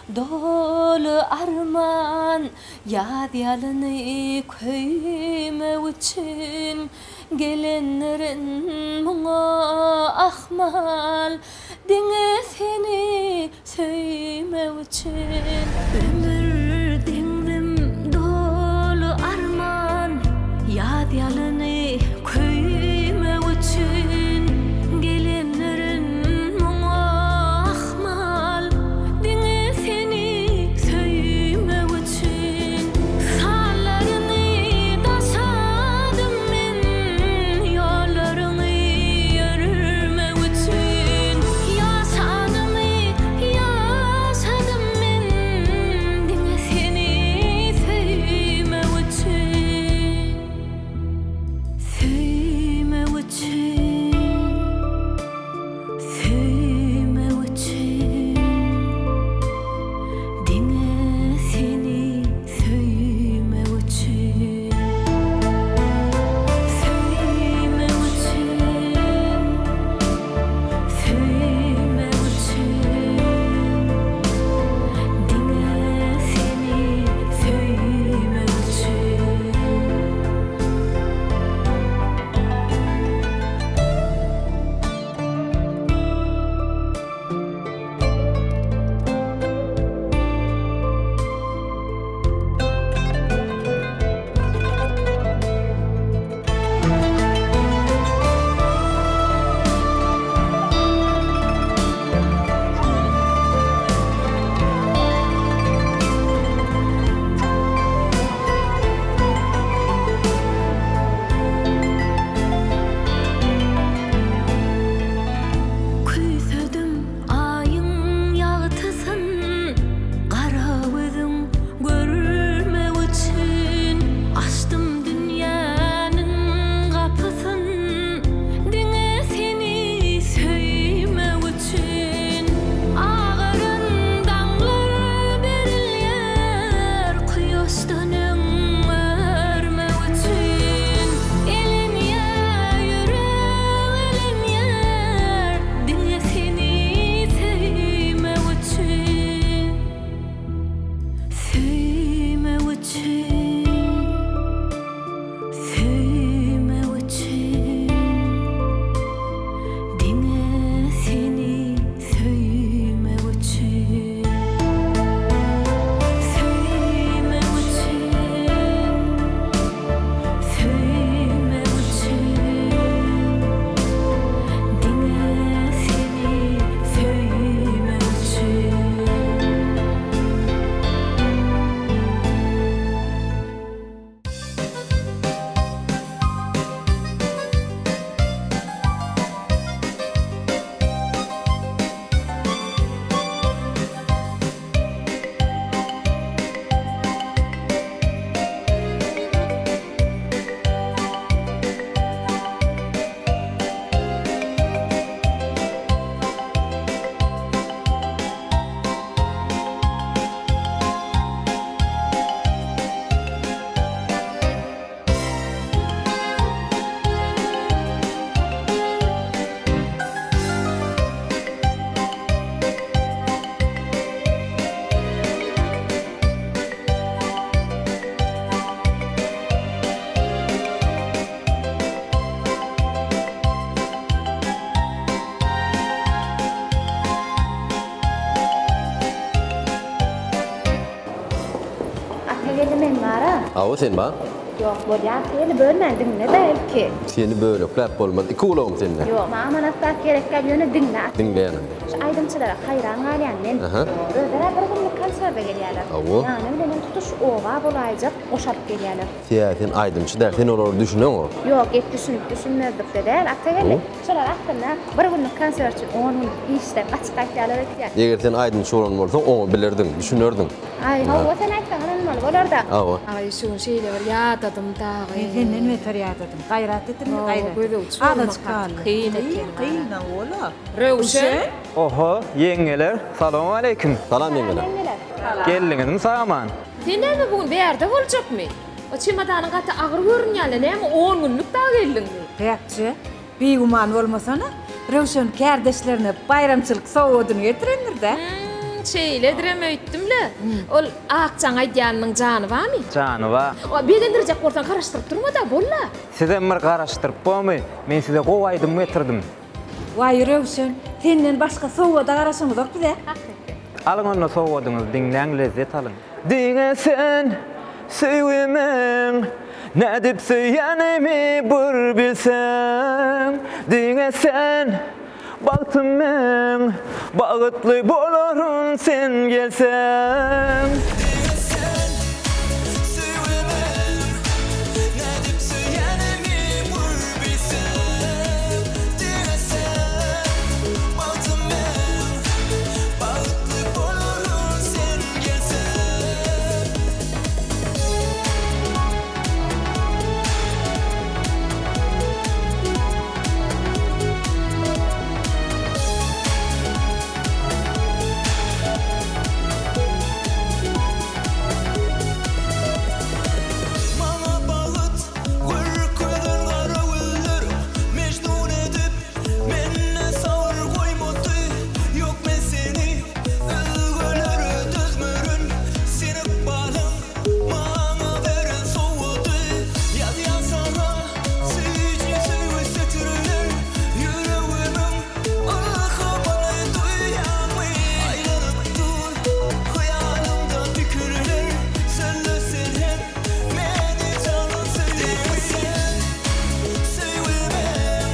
doly arman, Ýaz ýalyny köýmek üçin Gelendirin muňa ahmal, Diňe seni söýmek üçin. Ömür deňzim doly arman, Ýaz ýalyny köýmek üçin Gelendirin muňa ahmal, Diňe seni söýmek üçin. Sanlaryny daşadym men, Ýollaryňy ýörmek üçin. Ýaşanymy ýaşadym men, Diňe. Atageldi men bar-a. Hawa sen bar. Ýok, bolýa Atageldi bölmän diňle-de ilki. Seni bölekläp bolmaz. Iki gulagym sende. Ýok, maňa amanat zat gerek däl, ýöne diňle. Diňleýän. Şu aýdymçylara haýran galýan men. Aha. Özler-ä bir günlük konserde gelýärler. Hawa. Ýany bilenem tutuş oba bolaýjak goş alyp gelýärler. Sebäbi sen aýdymçy däl, sen olara düşüneňok. Ýok, gep düşünip düşünmezlikde däl, Atageldi. Şolar aslynda bir günlük konsert üçin on günlük işden gaçyp gaýtýarlar öýtýän. Eger sen aýdymçy bolan bolsaň, oňa bilerdiň, düşünerdiň. Aý, hawa, sen aýtsaň ynanmaly bolar-da. Hawa. Aý, şu gün şeýle bir ýadadym dagy. Men senden beter ýadadym. Gaýrat etdim, gaýrat. Gözegçi bolmak gaty kyn eken. Kyn, hawa-la. Röwşen! Oho, ýeňňeler, salowmaleýkim. Salam ýeňňeler. Geldiňizmi sag-aman? Sen näme bu gün bärde boljakmy? O çemodanyň gaty agyr görünýänle, näme on günlük dagy geldiňmi? Päkje, bigüman bolmasana, Röwşen kärdeşlerine baýramçylyk sowgadyny getirendir-dä. Hum, şeýledirem öýtdüm-le. Ol Akjaň aýdýanynyň jany barmy? Jany bar. O, begendirjek bolsaň garaşdyryp durma-da, bol-la. Sizem bir garaşdyryp bormy? Men size gowy aýdym getirdim. Waý, Röwşen, senden başga sowgada garaşamyzok biz-ä. Alyň onda sowgadyňyzy, diňläň, lezzet alyň. Diňe sen söýgimiň nädip söýýänimi bir bilseň Diňe sen bagtym meň bagytly bolaryn sen gelseň. Diňe sen söýgimiň nädip söýýänimi bir bilseň Diňe sen bagtym meň bagytly bolaryn sen Maňa bagyt görkezen gara güller Mejnun edip mende sabyr goýmady Ýok men seni Özgelere dözmerin Sen ykbalyň maňa beren sowgady Ýazýan saňa süýji söýgi setirler Ýüregimiň ylhamyny duýýaňmy Aýlanyp dur hyýalymda pikirler Sözle sen hem meni janym söýýäňmi Sen söýgümem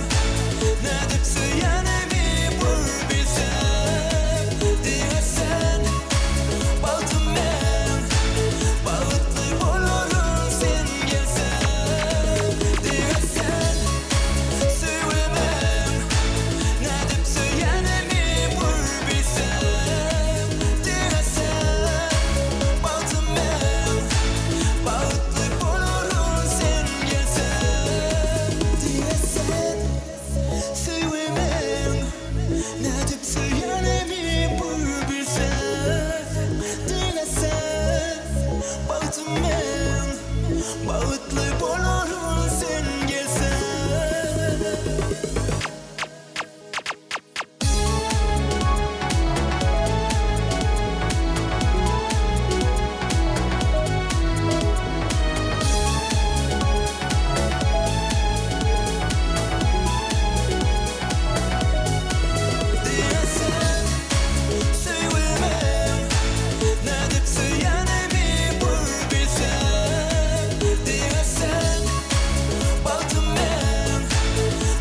nädip söýýänimi bir bilseň Diňe sen bagtym men Bagtly bolaryn sen gelseň Diňe sen söýgümem Nädip söýýänimi bir bilseň Diňe sen bagtym men Bagtly bolaryn sen gelseň Diňe sen söýgümem Nädip söýenimi bir bilseň Diňe sen bagtym men Bagtly bolaryn sen gelseň. Diňe sen söýgümem Nädip söýenimi bir bilseň Diňe sen bagtym men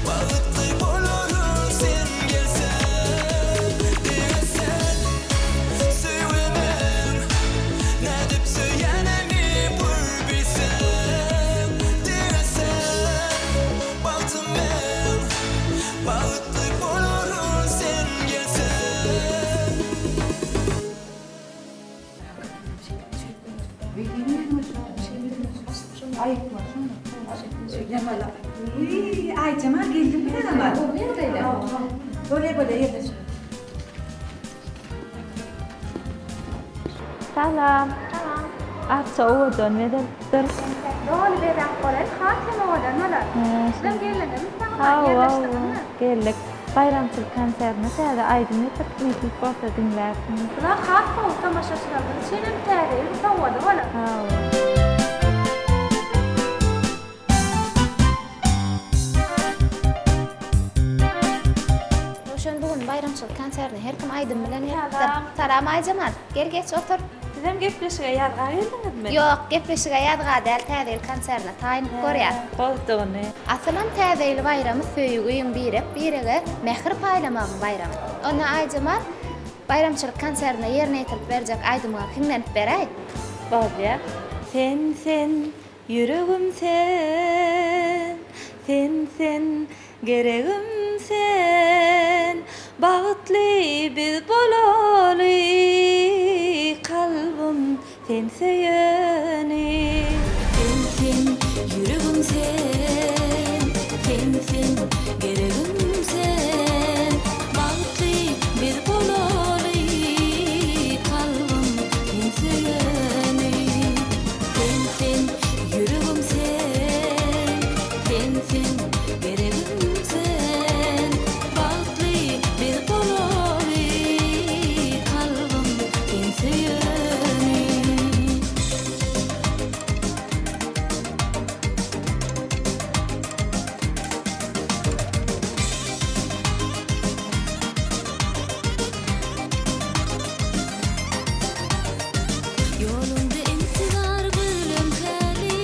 Bagtly bolaryn sen gelseň Diňe sen söýgümem Nädip söýenimi bir bilseň Diňe sen bagtym men Bagtly bolaryn sen gelseň. Aýjemal geldiňmi sen aman? Bolýa bolýa ýerleş. Salam. Salam. Arça owadan bezelipdir. Doly bezäp bolan has hem owadan bolar. Sizem geldiňizmi sag-aman ýerleşdiňizmi? Geldik. Baýramçylyk konsertine täze aýdym getirip nesip bolsa diňlärsiňiz. Bular has gowy tomaşaçylarymyz üçin hem täze ýyl sowgady bolar. Röwşen bu gün baýramçylyk konsertine her kim aýdym bilen gelipdir. Salam Aýjemal. Gel geç otur. Sizem gepleşige ýazga geldiňizmi? Ýok, gepleşige ýazga däl, Täze ýyl konsertine taýynlyk görýäs. Gowudygyny. Asylam Täze ýyl baýramy söýgiň, birek-birege mähir paýlamagyň baýramy. Onda Aýjemal, baýramçylyk konsertinde ýerine ýetirip berjek aýdymyňa hiňlenip beräý. Bolýar. Sen, sen, ýüregim sen, sen, sen, Geregim sen, bagtly biz bolaly, kalbym sen söýeni. Sen sen, ýüregim sen, sen sen, geregim sen, bagtly biz bolaly, kalbym sen söýeni. Sen sen, ýüregim sen, sen sen, geregim sen, bagtly biz bolaly, kalbym sen söýeni. Ýoluňda intizar gülüm häli,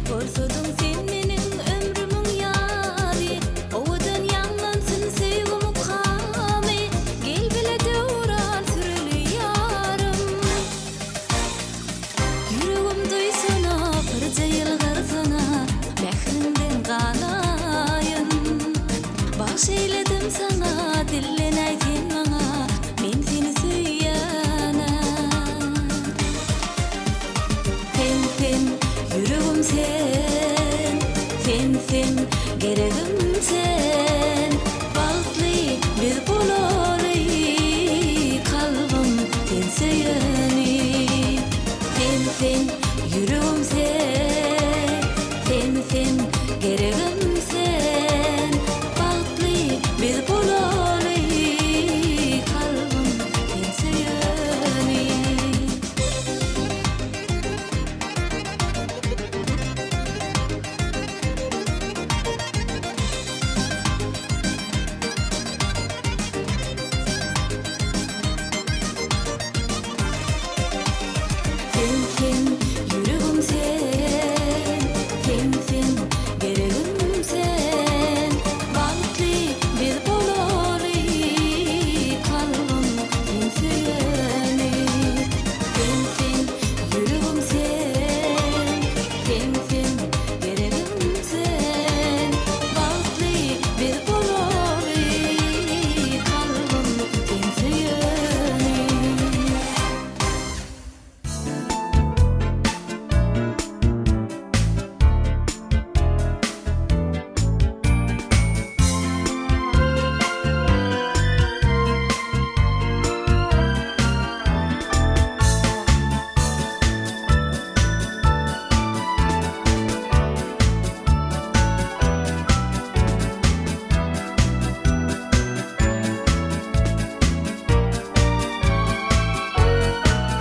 Bolsadyň sen meniň ömrümiň ýary. Owadan ýaňlansyn söýgi mukamy, Gel bile döwran süreli ýarym. Ýüregim duýsana, birje ýylgyrsana, Mähriňden ganaýyn. Bagş eýledim saňa, dillenäý sen maňa, Men seni söýýän-ä. Sen, sen, ýüregim sen, Sen, sen, geregim sen, Bagtly biz bolaly, Kalbym sen söýeni. Sen, sen, ýüregim sen, Sen, sen, geregim sen, Bagtly biz bolaly, Kalbym sen söýeni. Sen sen ýüregim sen, sen sen geregim sen, Bagtly biz bolaly kalbym sen söýeni. Sen sen ýüregim sen, sen sen geregim sen, Bagtly biz bolaly kalbym sen söýeni.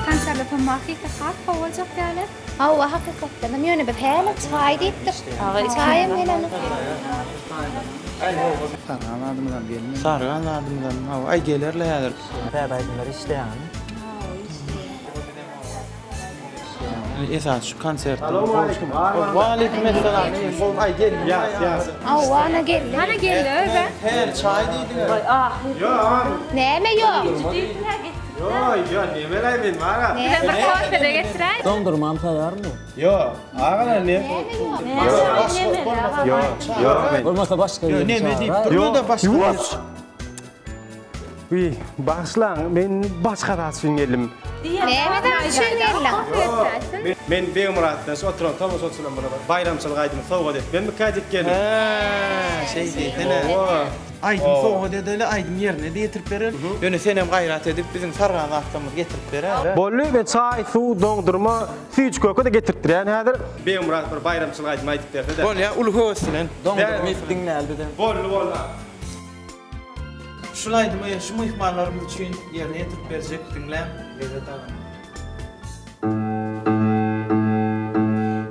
Konserde tomahyka has gowy boljak ýaly. Hawa hakykatdanam ýöne biz häli çaý diýipdik. Çaýam gelenok. Sargan zadymyzam gelmedi. Sargan zadymyzam hawa aý gelerle häzir. Täze aýdymlar işleýäňizmi? Esasy şu konsert. Salowmaleýkim. Waleýkim essalam. Gowy aý geldi. Ýas ýas. Hawa ana geldi. Hana geldi özä. Her çaý diýdiňiz. Waý ahyr. Ýok. Näme ýok? Ýok ýok nemelaý men bara. Bize bir kofe-de getiräý. Doňdurmam taýarmy? Ýok. Agalar ne? Ýok ýok men. Bolmasa başga birini Neme diýip çagyraý. durma-da başga. Ýuwaş. Wiý, bagyşlaň, men başga zat üçin geldim. Näme zat üçin geldiň? Men Begmyratdan şu oturan tomaşaçylaryň bir baýramçylyk aýdymy sowgat etmezmikä diýip geldim. Hä, şeý diýsene. Hawa. Aýdym sowgat edeli, aýdym ýerine-de ýetirip bereli. Ýöne senem gaýrat edip biziň sargan zatlarymyzy getirip beräý. Boldy, men çaý, suw, doňdurma, süýji-köke-de getirtdirýän häzir. Begmyrat bir baýramçylyk aýdymy aýdyp berse-de. Bolýa, uly höwes bilen. Doňdurma iýip diňläli bizem. Boldy, boldy. Şul aýdymy şu myhmanlarymyz üçin ýerine ýetirip berjek diňläň lezzet alyň.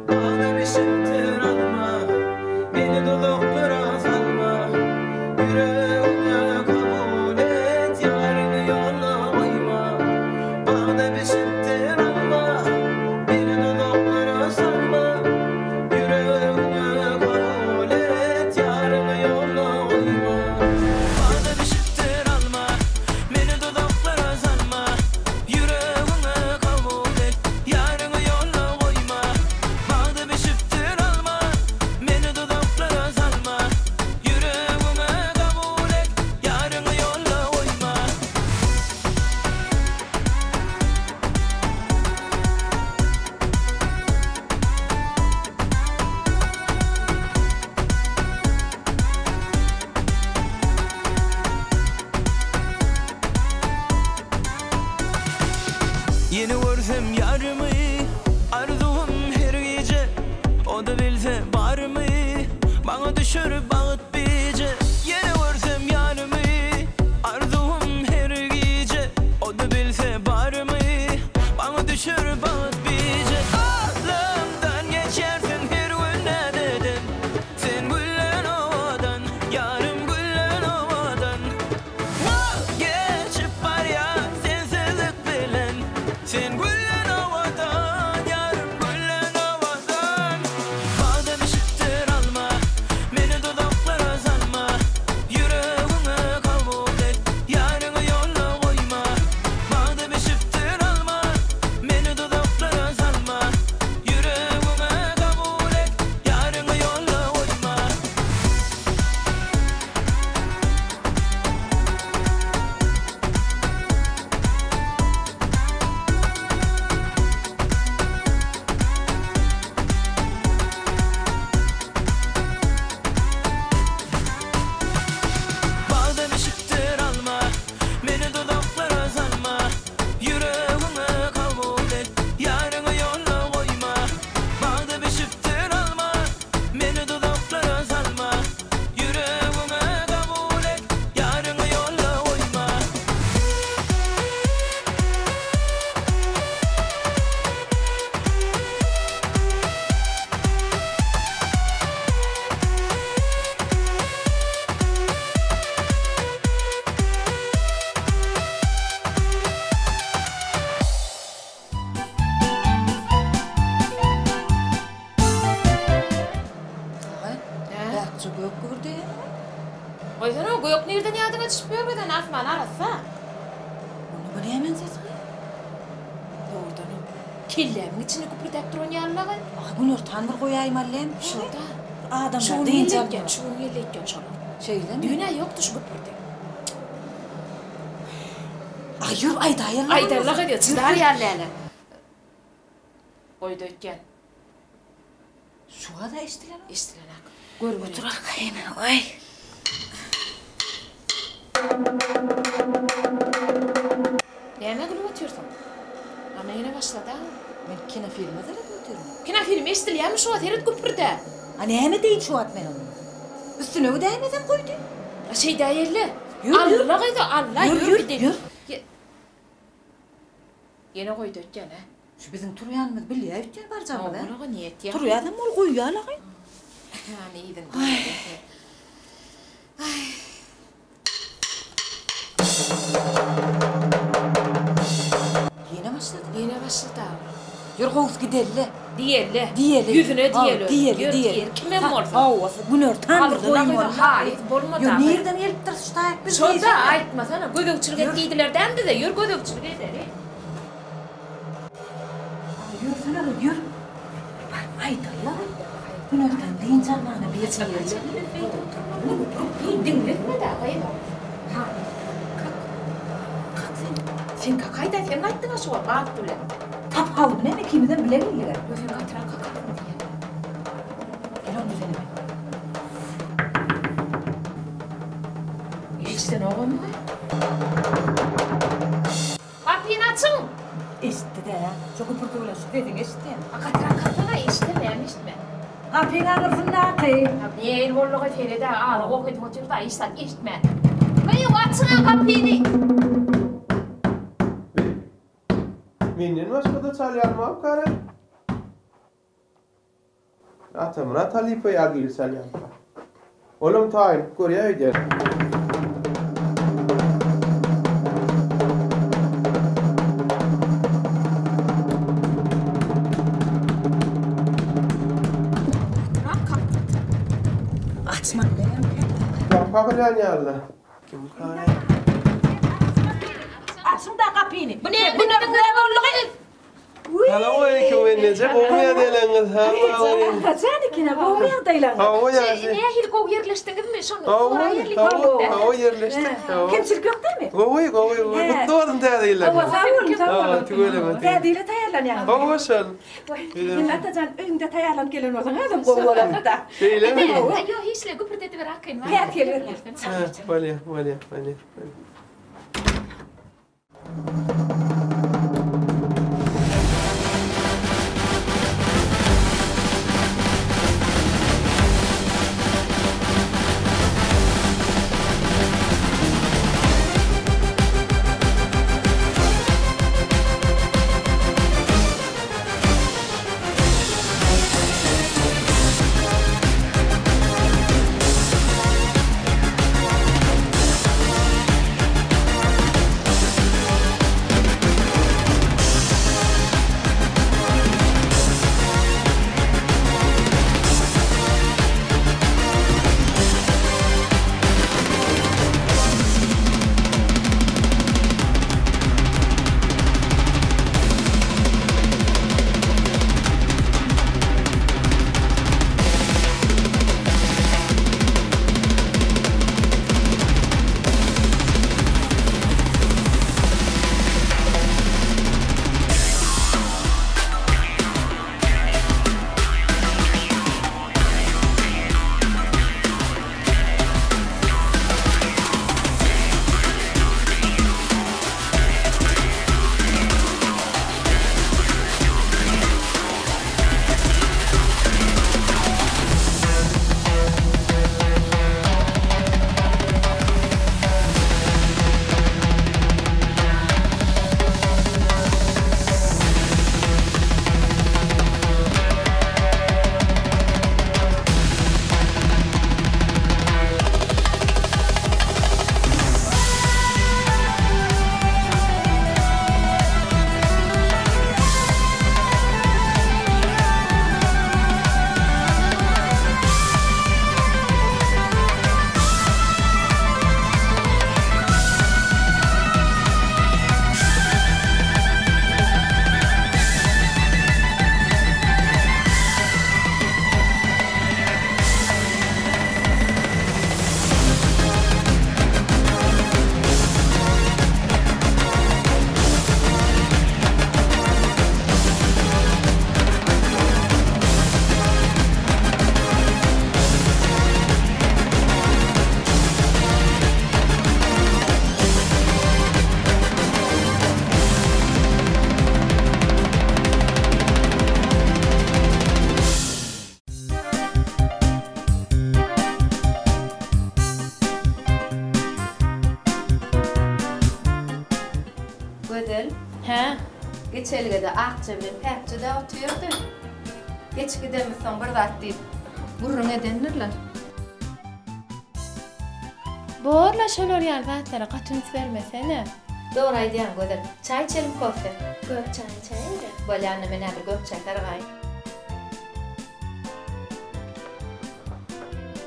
Bagda bişipdir alma, Meni duzaklara salma, Ýüregimde kabul et, Ýarymy ýolda goýma. Bagda bişipdir alma. Gök gübürdeýärmi? Goýsana, gök nirden ýadyňa düşüp ýör birden asman arassa. Onda bu nämäň sesi gyz? Dogrudanam, kellämiň içinde güpürdäp duran ýaly-la gyz. Aý, günortan bir goýaýmaly dämi? Şo-da. Adamlar Şu gün dynç geldi almaly. öýtýän, şu gün geldi öýtýän şolar. Şeýlemi? Düýn-ä ýokdy şu güpürdi. Aý, ýör, aýdaýaly. Aýdaly-la gyz, çydar ýaly däl-ä. Goýdy öýtýän. Şu wada eşdilenok. Eşdilenak. Gör Otur arkaýyn. Oý. Nämä gülüp otyrsyň? Ana ýene başlady-a. Men kinofilme seredip otyryn. Kinofilm eşdilýärmi şu wagt? Seret güpürde. A näme deýin şu wagt men onda? Üstüne gidäýmesem goýdy. A şeýdäýeli. Ýör, ýör. Alla gyzy, alla, Ýör, ýör ýör, gidelim. ýör. Ýene goýdy öýtýän, hä? Şu biziň turýanymyzy bilýä öýtýän barjagymyzy. Ogul aga niýet ýa. Turýasam ol goýýar lagy. Hany yzyny Aý. Ýene başlady. Ýene başlady aga. Ýör gowusy gideli-le. Diýeli. Diýeli. Ýüzüne diýeli. Diýeli, Ýör diýeli. diýeli. Kimem bolsa. Hawa, günortan bir goýmaly. Halys bolmady. Ýör nirden gelipdir şu taýyk biz Şo-da aýtmasana, gözegçilik et diýdiler dämi bize? Ýör gözegçilik edeli. Ýörsene gyz, ýör. Baryp aýdaly-la. Günortan dynç almana bir ýerçe. Diňletme-dä gyz. Ha, kak. Kak sen. Sen kakaý-da, sen gaýtdyň-a şu wagt at bilen. Tapawudy näme, ikimizem bile geldik-ä. Ýok, sen gatyrak kakarsyň diýýän. Gel onda senem. Eşidenogam-a. Gapyny açyň! Eşitdi-dä. Şo güpürdi bilen şu sesiňi eşitýän. A gatyrak kaksana, eşitse näme eşitme. Gapyň aňyrsyndaky. Nähili boldugy seret-ä, azy goh edip otyr-da, hiç zat eşitmän. Gyýw, açyň-a gapyny! Menden başga-da çalýarmy-ow kare? Atamyrat halypa ýaly biri çalýarmyka? Olam taýynlyk görýär öýdýän. Gapy kakylýan ýaly-la. Kimka? Açyň-da gapyny. Bu näme boldugy? Salowmaleýkim enneje gowmy ýagdaýlaryňyz Atajan ekene gowmy ýagdaýlaryňyz? Hawa ýagşy. Nähili gowy ýerleşdiňizmi? Şony soraýarly. Hawa hawa ýerleşdik. Kemçilik ýok dälmi? Gowy gowy gowy. Gutly bolsun täze ýyllaryňyz. Hawa sag boluň sag boluň. Tüweleme. Täze ýyla taýýarlanýaňyzmy? Hawa şol. Indi Atajan öýüňde taýýarlanyp gelen bolsaň özem gowy bolardy-da. Şeýlemi? Ýok hiç le güpürdediber arkaýyn. Päsgel berme. Bolýar bolýar bolýar. Geçelgede Akja bilen Päkje-de otyrdy. Geçip gidemizsoň bir zat diýip gürrüň edendirler. Borla şolar ýaly zatlara gaty üns bermesene. Dogry aýdýaň Gözel. Çaý içelim kofe. Gök çaý içäýeli. Bolýa onda men häzir gök çaý sargaýyn.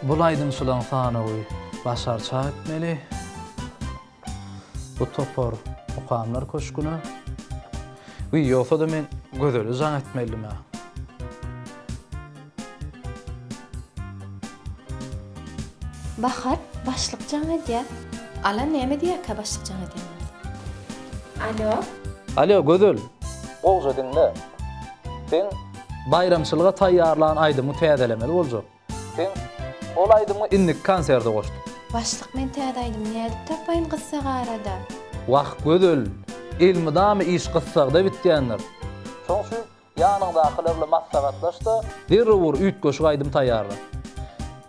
Bul aýdymçylaň sanawy başarçak etmeli. Bu topar Mukamlar köşgüne. Wiý, ýogsa-da men Gözeli jaň etmelidim-ä. Bahar, başlyk jaň edýär. Alan näme diýýärkä başlyk jaň edýän bolsa? Alo. Alo, Gözel. Gowja diňle. Seň baýramçylyga taýýarlan aýdymyňy täzelemeli boljak. Seň ol aýdymyňy indiki konserde goşduk. Başlyk men täze aýdymy nädip tapaýyn gyssag arada? Wah Gözel, elmydama iş gyssagda bitýändir. Şoň üçin ýanyňdakylar bilen maslahatlaş-da, derrew bir üýtgeşik aýdym taýýarla.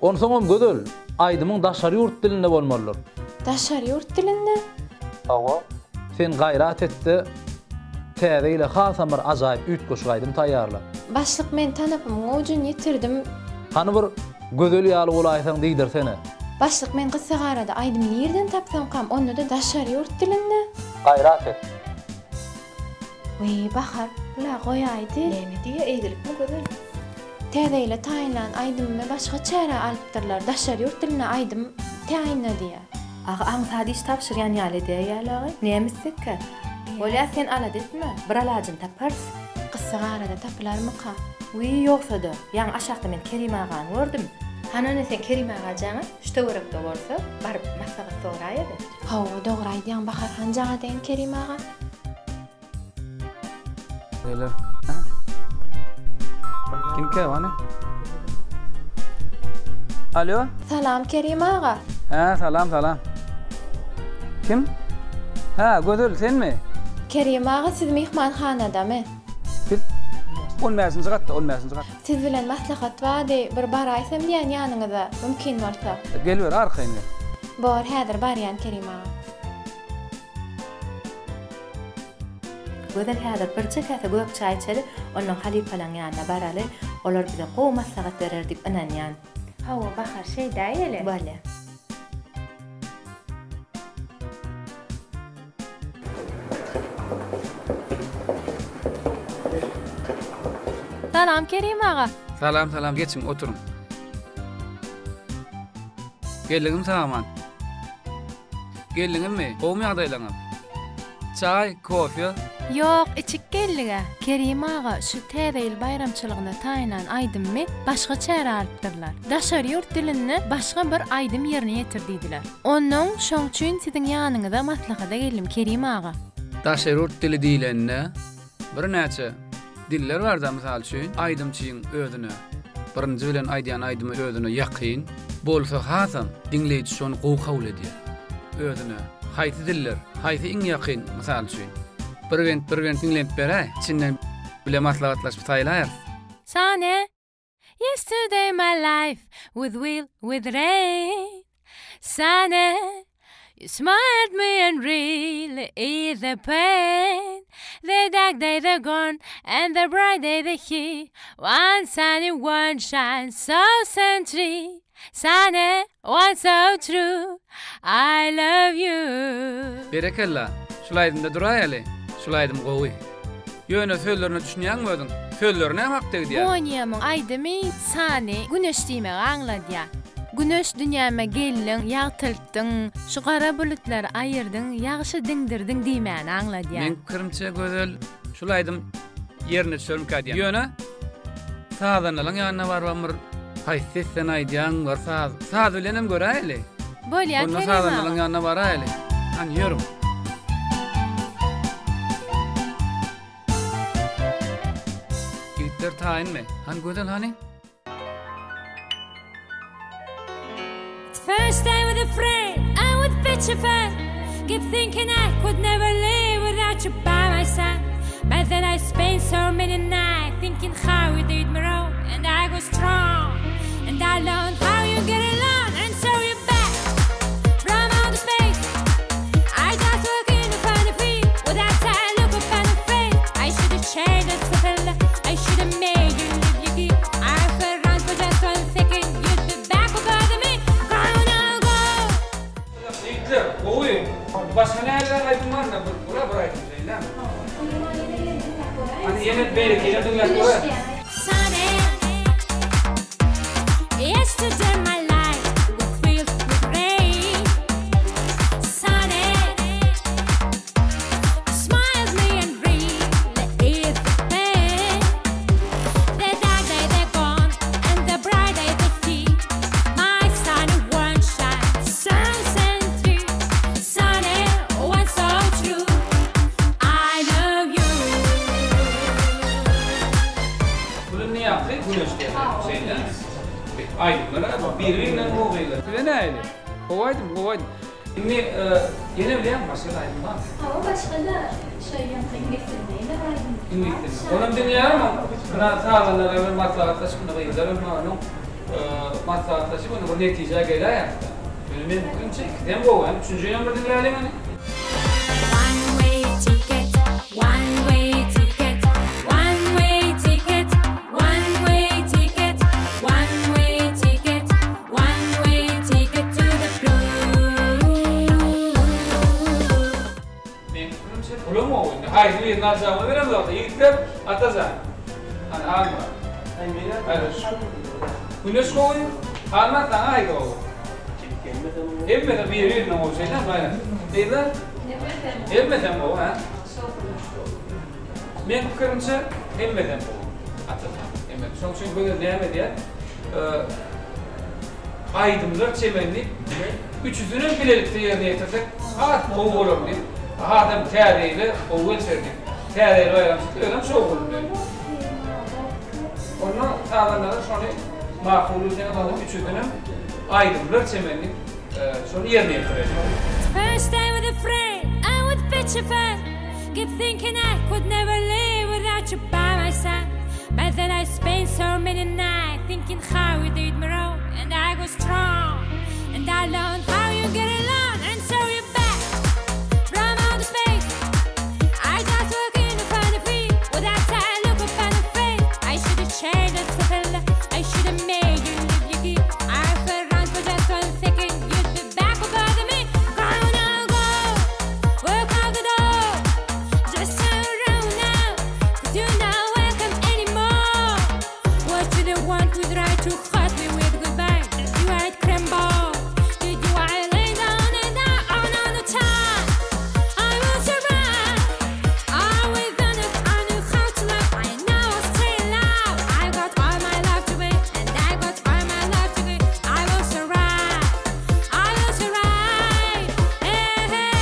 Onsoňam Gözel, aýdymyň daşary ýurt dilinde bolmalydyr. Daşary ýurt dilinde? Hawa. Sen gaýrat et-de, täze ýyla hasam bir ajaýyp üýtgeşik aýdym taýýarla. Başlyk men tanapymyň ujuny ýitirdim. Hany bir Gözel ýaly bolaýsaň diýdirsene. Başlyk men gyssagarada aýdym nirden tapsamkam onda-da daşary ýurt dilinde? Gaýrat et. Wiý Bahar bula goýaýdy. Näme diýýä eýgilikmi Gözel? Täze ýyla taýynlan aýdymymy başga çärä alypdyrlar daşary ýurt dilinde aýdym taýynla diýýä. Aga aňsat iş tabşyrýan ýaly edäýýäl agy. Näme etsekkä? Bolýa sen alada etme, bir alajyny taparys. Gyssag arada tapylarmyka? Wiý ýogsa-da, ýaňy aşakda men Kerim agany gördüm. Hany onda sen Kerim aga jaň et, şu töwerekde bolsa, baryp maslahat soraýaly. Hawa, dogry aýdýaň Bahar han jaň edeýin Kerim aga. Geler. Kimkä hany? Alo? Salam Kerim aga. Hä, salam, salam. Kim? Hä, Gözel, senmi? Kerim aga siz myhmanhanadamy? Biz on bäşinji gatda, on bäşinji gatda. Siz bilen maslahat bardy, bir baraýsam diýýän ýanyňyza, mümkin bolsa. Geliber, arkaýyn gel. Bor, häzir barýan Kerim aga. Gözel häzir birje käse gök çaý içeli, onnoň halypalaň ýanyna baraly, olar bize gowy maslahat berer diýip ynanýan. Hawa Bahar şeýdäýeli. Bolýa. Salam Kerim aga. Salam salam geçiň oturyň. Geldiňmi sag-aman? Geldiňizmi? Gowumy ýagdaýlaryňyz? Çaý, kofe? Ýok, içip geldig-ä. Kerim aga, şu Täze ýyl baýramçylygyna taýynlan aýdymymy başga çärä alypdyrlar. Daşary ýurt dilinde başga bir aýdym ýerine ýetir diýdiler. Onnoň şoň üçin siziň ýanyňyza maslahata geldim, Kerim aga. Daşary ýurt dili diýlende, Birnäçe diller barda mysal üçin aýdymçyň özüne birinji bilen aýdýan aýdymy özüne ýakyn bolsa hasam diňleýji şony gowy kabul edýär. Özüne haýsy diller haýsy iň ýakyn mysal üçin bir bent bir bent diňlenip beräý içinden bile maslahatlaşyp saýlaýarys. Sane Yesterday my life with will with rain Sunny You smiled me and really ease the pain The dark day the gone and the bright day the he One sunny one shine so century Sunny one so true I love you. Berekella, şul aýdymda duraýaly, şul aýdym gowy. Ýöne sözlerine düşünýäňmi özüň? Sözleri näme hakda gidýär? Bonýamyň aýdymy Sany güneş diýmegi aňladýar. Güneş dünýäme geldiň, ýagtyltdyň, şu gara bulutlary aýyrdyň, ýagşy diňdirdiň diýmäni aňladýar. Meň pikirimçe Gözel şul aýdym ýerine düşermikä diýýän. Ýöne sazandalaň ýanyna barybam bir haýsy sesden aýdýaň bir saz saz bilenem göräýeli. Bolýa Onda Kerim sazandalaň aga. ýanyna baraýaly. Hany ýörüň. Ýigitler taýynmy? Hany Gözel hany? First I was afraid, I was petrified Kept thinking I could never live without you by my side But then I spent so many nights thinking how you did me wrong And I was strong, and I learned how you get along And so you're back from outer space I just walk in to find a fee Without a look upon the face I should. Beýlekini diňläp göräýiň. Sunny Yesterday my life was filled with rain Sunny You smiled me and really eased the pain The dark days are gone and the bright days are here My sunny one shines so true Sunny one so true I love you Bu indi ýagty güneş diýen şeýle. Aýdymlar biri-birinden gowy gyzlar. Size nähili? Gowy aýdym, gowy aýdym. Indi ýene bilýäňmi başga-da aýdym barmy? Hawa başga-da şo ýaňky iňlis dilinde ýene bir aýdym bar. Iňlis dilinde. Onam diňleýärmi? Ynha sazandalar bilen maslahatlaşyp indi gyzlar hem onuň maslahatlaşyp indi bir netijä geläýeris-dä. Ýöne meň pikirimçe ikisem gowy. Hany üçünjinem bir diňläliň hany. One way ticket, one way ticket, one way ticket, one way ticket, one way ticket, one way ticket to the blue. Meň pikirimçe bulam gowy. Indi haýsy birini aljagymy bilemzok-da. Ýigitler, Atajan. Hany Halmyrat. Güneş gowy, Halmyrat saňa haýsy gowy? Hemmesi biri-birinden gowy şeýdemi Baýram? Gyzlar? Hemmesem gowy, hä? Meň pikirimçe hemmesem gowy. Atajan. Hemmesi. Şonuň üçin Gözel näme edýär? Aýdymlar çemeni üçüsinem bilelikde ýerine ýetirsek has gowy bolar diýip, hasam täze ýyla gowy gelişer diýip, täze ýyl baýramçylykda özem şowhunly. Onda sazandalar şony makul bilseňiz onda üçüsinem aýdymlar çemeni şony ýerine ýetireli. First day with a friend I was petrified Keep thinking I could never live without you by my side But then I spent so many nights thinking how you did me wrong And I was strong And I learned how you get along And so you're back from outer space I just walk in to find a free Without that look upon the face I should have changed the propeller I should have made you leave your key I fell round for just one second You'd be back above me Go now, go Walk out the door Just turn around now Cause you're not welcome anymore Was you the one who tried to hurt me with goodbye? Did you hide crumble? Did you I lay down and die on on the time? I will survive. I was honest, I knew how to love. I know I'll stay alive. I got all my life to wait, and I got all my life to give. I will survive. I will survive. Hey, hey.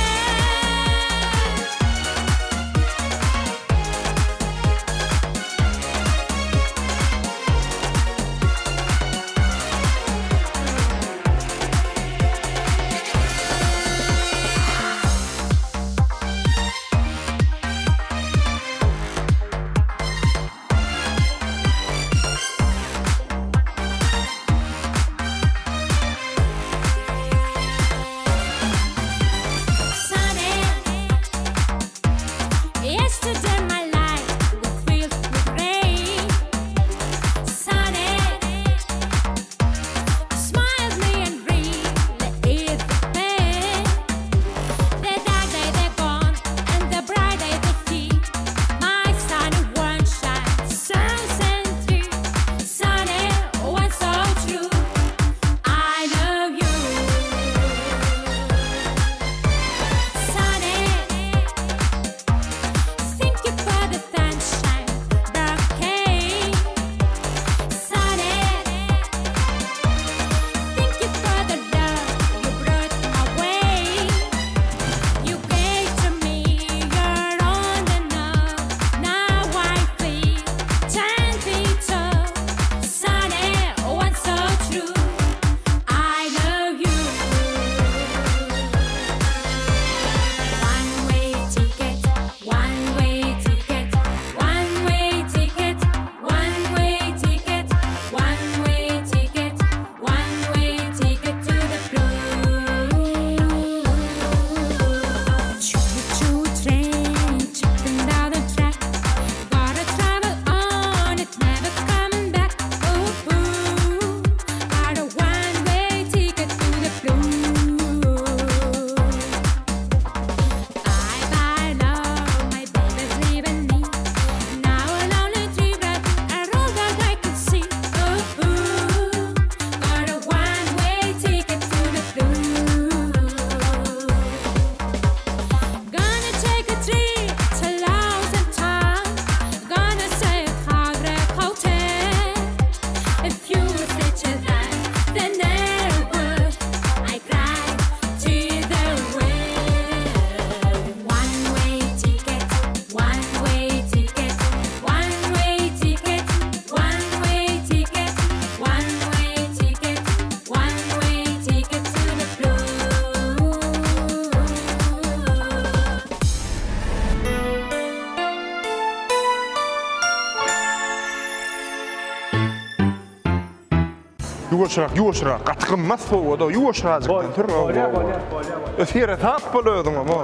Ýuwaşrak, ýuwaşrak. Gaty gymmat sowgat-a, ýuwaşrajykdan sür. Bolýar, bolýar, bolýar. Ö, seresap bol özüňem, o.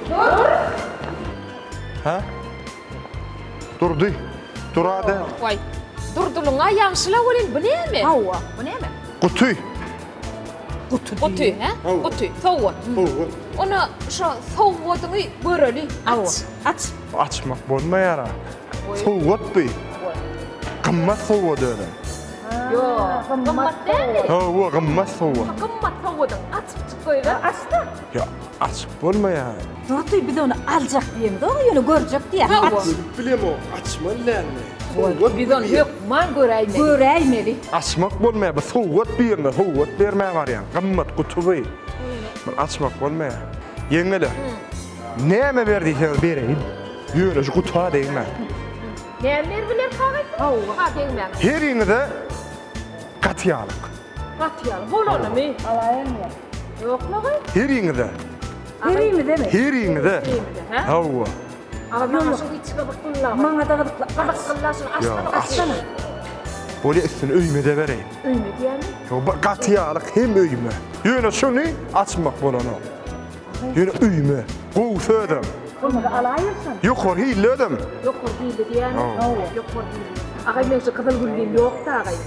Dur! Hä? Durdy. Dur-a-da. Waý, Durdulyň-a ýagşy-la welin, bu näme? Hawa, bu näme? Guty. Guty. Guty, hä? Guty, sowgat. Sowgat. Onda şo sowgadyňy göreli. Aç. Aç. Açmak bolmaýar-a. Sowgat bu. Gymmat sowgat özem. Ýok, gymmat dälmi? Hawa, gymmat sowgat. Gymmat sowgadyň açypjyk goýber. Aç-da. Ýok, açyp bolmaýar. Durdy, biz ony aljak diýemzok, ýöne görjek diýýäs. Hawa. Aç. Görüp bilemok, açmaly dälmi? Sowgat Biz ony hökman göräýmeli. Göräýmeli. Açmak bolmaýar, bu sowgat birine sowgat bermäge barýaň. Gymmat guty bu. Muny açmak bolmaýar. Ýeňňeler, näme ber diýseňiz bereýin. Ýöne şu guta degmäň. Näme berdiler kagyz? Hawa, degmäň. Heriňize gaty ýalyk. Gaty ýalyk. Bolanymy? Alaýynmy? Ýoklugy? Heriňize. Heriňizemi? Heriňize. Heriňize, hä? Hawa. Aga maňa şu içi gyzyklyla. Maňa-da gyzykly. Gyzyklyla şuny açsana. Açsana. Bolýa üstüni öýme-de bereýin. Öýme diýýämi? Ýok, gaty ýalyk hem öýme. Ýöne şuny açmak bolanok. Ýöne öýme. Gowy sözem. Bolmasa alaýyrsyň. Ýokary hilli özem. Ýokary hilli diýýämi? Hawa. Ýokary hilli. Agaý meň şu gyzyl güllim ýokdy agaý.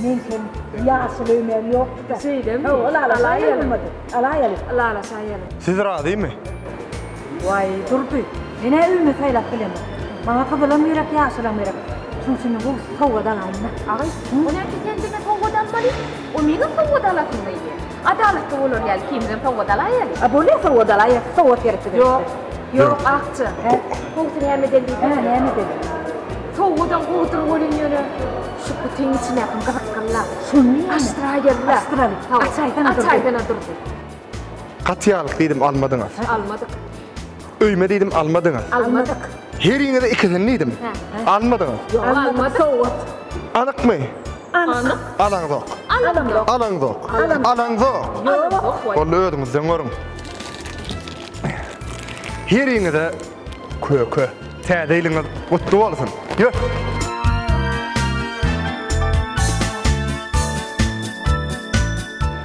Meňkem ýaşyl öýmem ýokdy-da. Şeýlemi? Hawa, ylalaşaýaly bolmady. Alaýaly. Ylalaşaýaly. Siz razymy? Waý, Durdy, men-ä öýme saýlap bilemok. Maňa gyzylam gerek, ýaşylam gerek. Şonuň üçin men gowusy sowgat alaýyn-da. Agaý, o näçe sen diňe sowgat almaly? O meňem sowgat alasym gelýär. Adalatly bolar ýaly ikimizem sowgat alaýaly. A bolýa sowgat alaýas, sowgat gerek bize. Ýok, ýok, Akja. Hä? Gowusy näme edeli diýsene? Hä, näme edeli? Sowgadam gowudyr welin ýöne şu gutyň içindäkim gyzyklyla. Şony näme? Açdyraýaly-la. Açdyraly. Açaýsana Durdy. Açaýsana Durdy. Gaty ýalyk diýdim almadyňyz. Almadyk. Öýme diýdim almadyňyz. Almadyk. Heriňize ikisini diýdim. Almadyňyz. Ýok, almadyk. Sowgat. Anykmy? Anyk. Alaňzok. Alaňzok. Alaňzok. Alaňzok. Ýok. Boldy özüňizden görüň. Heriňize köke. Täze ýylyňyz gutly bolsun. Ýör.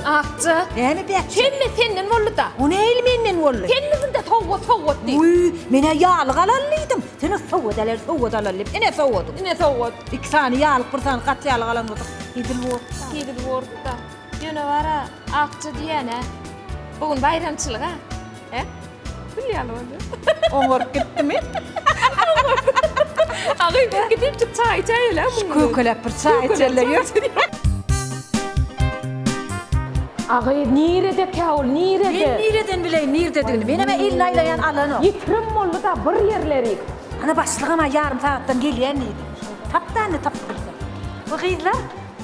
Akja. Näme Bäkje? Hemme senden boldy-da. O nähili menden boldy? Sen bizde sowgat sowgat diýip. Uý, men-ä ýalyk alaly diýdim. Sen-ä sowgat alaly, sowgat alaly diýip. Ine sowgadyň. Ine sowgat. Iki sany ýalyk, bir sany gaty ýalyk alan bolsak, hezil bordy-da. Hezil bordy-da. Ýöne bar-a, Akja diýýän-ä. Bu gün baýramçylyk-a. Hä? Gül ýaly boldy. Oňaryp gitdimi? Agy, gidip çaý içäýeli-ä Şu kökeläp bir çaý içeli ýör. Agy, niredekä ol, nirede? Men nireden bileýin nirdedigini. Menem-ä elini aýlaýan alanok. Ýitirim boldy-da bir ýerlerik. Ana başlygam-a ýarym sagatdan gelýän diýdi. Tap-da indi tapyp bilseň. Bu gyzlar,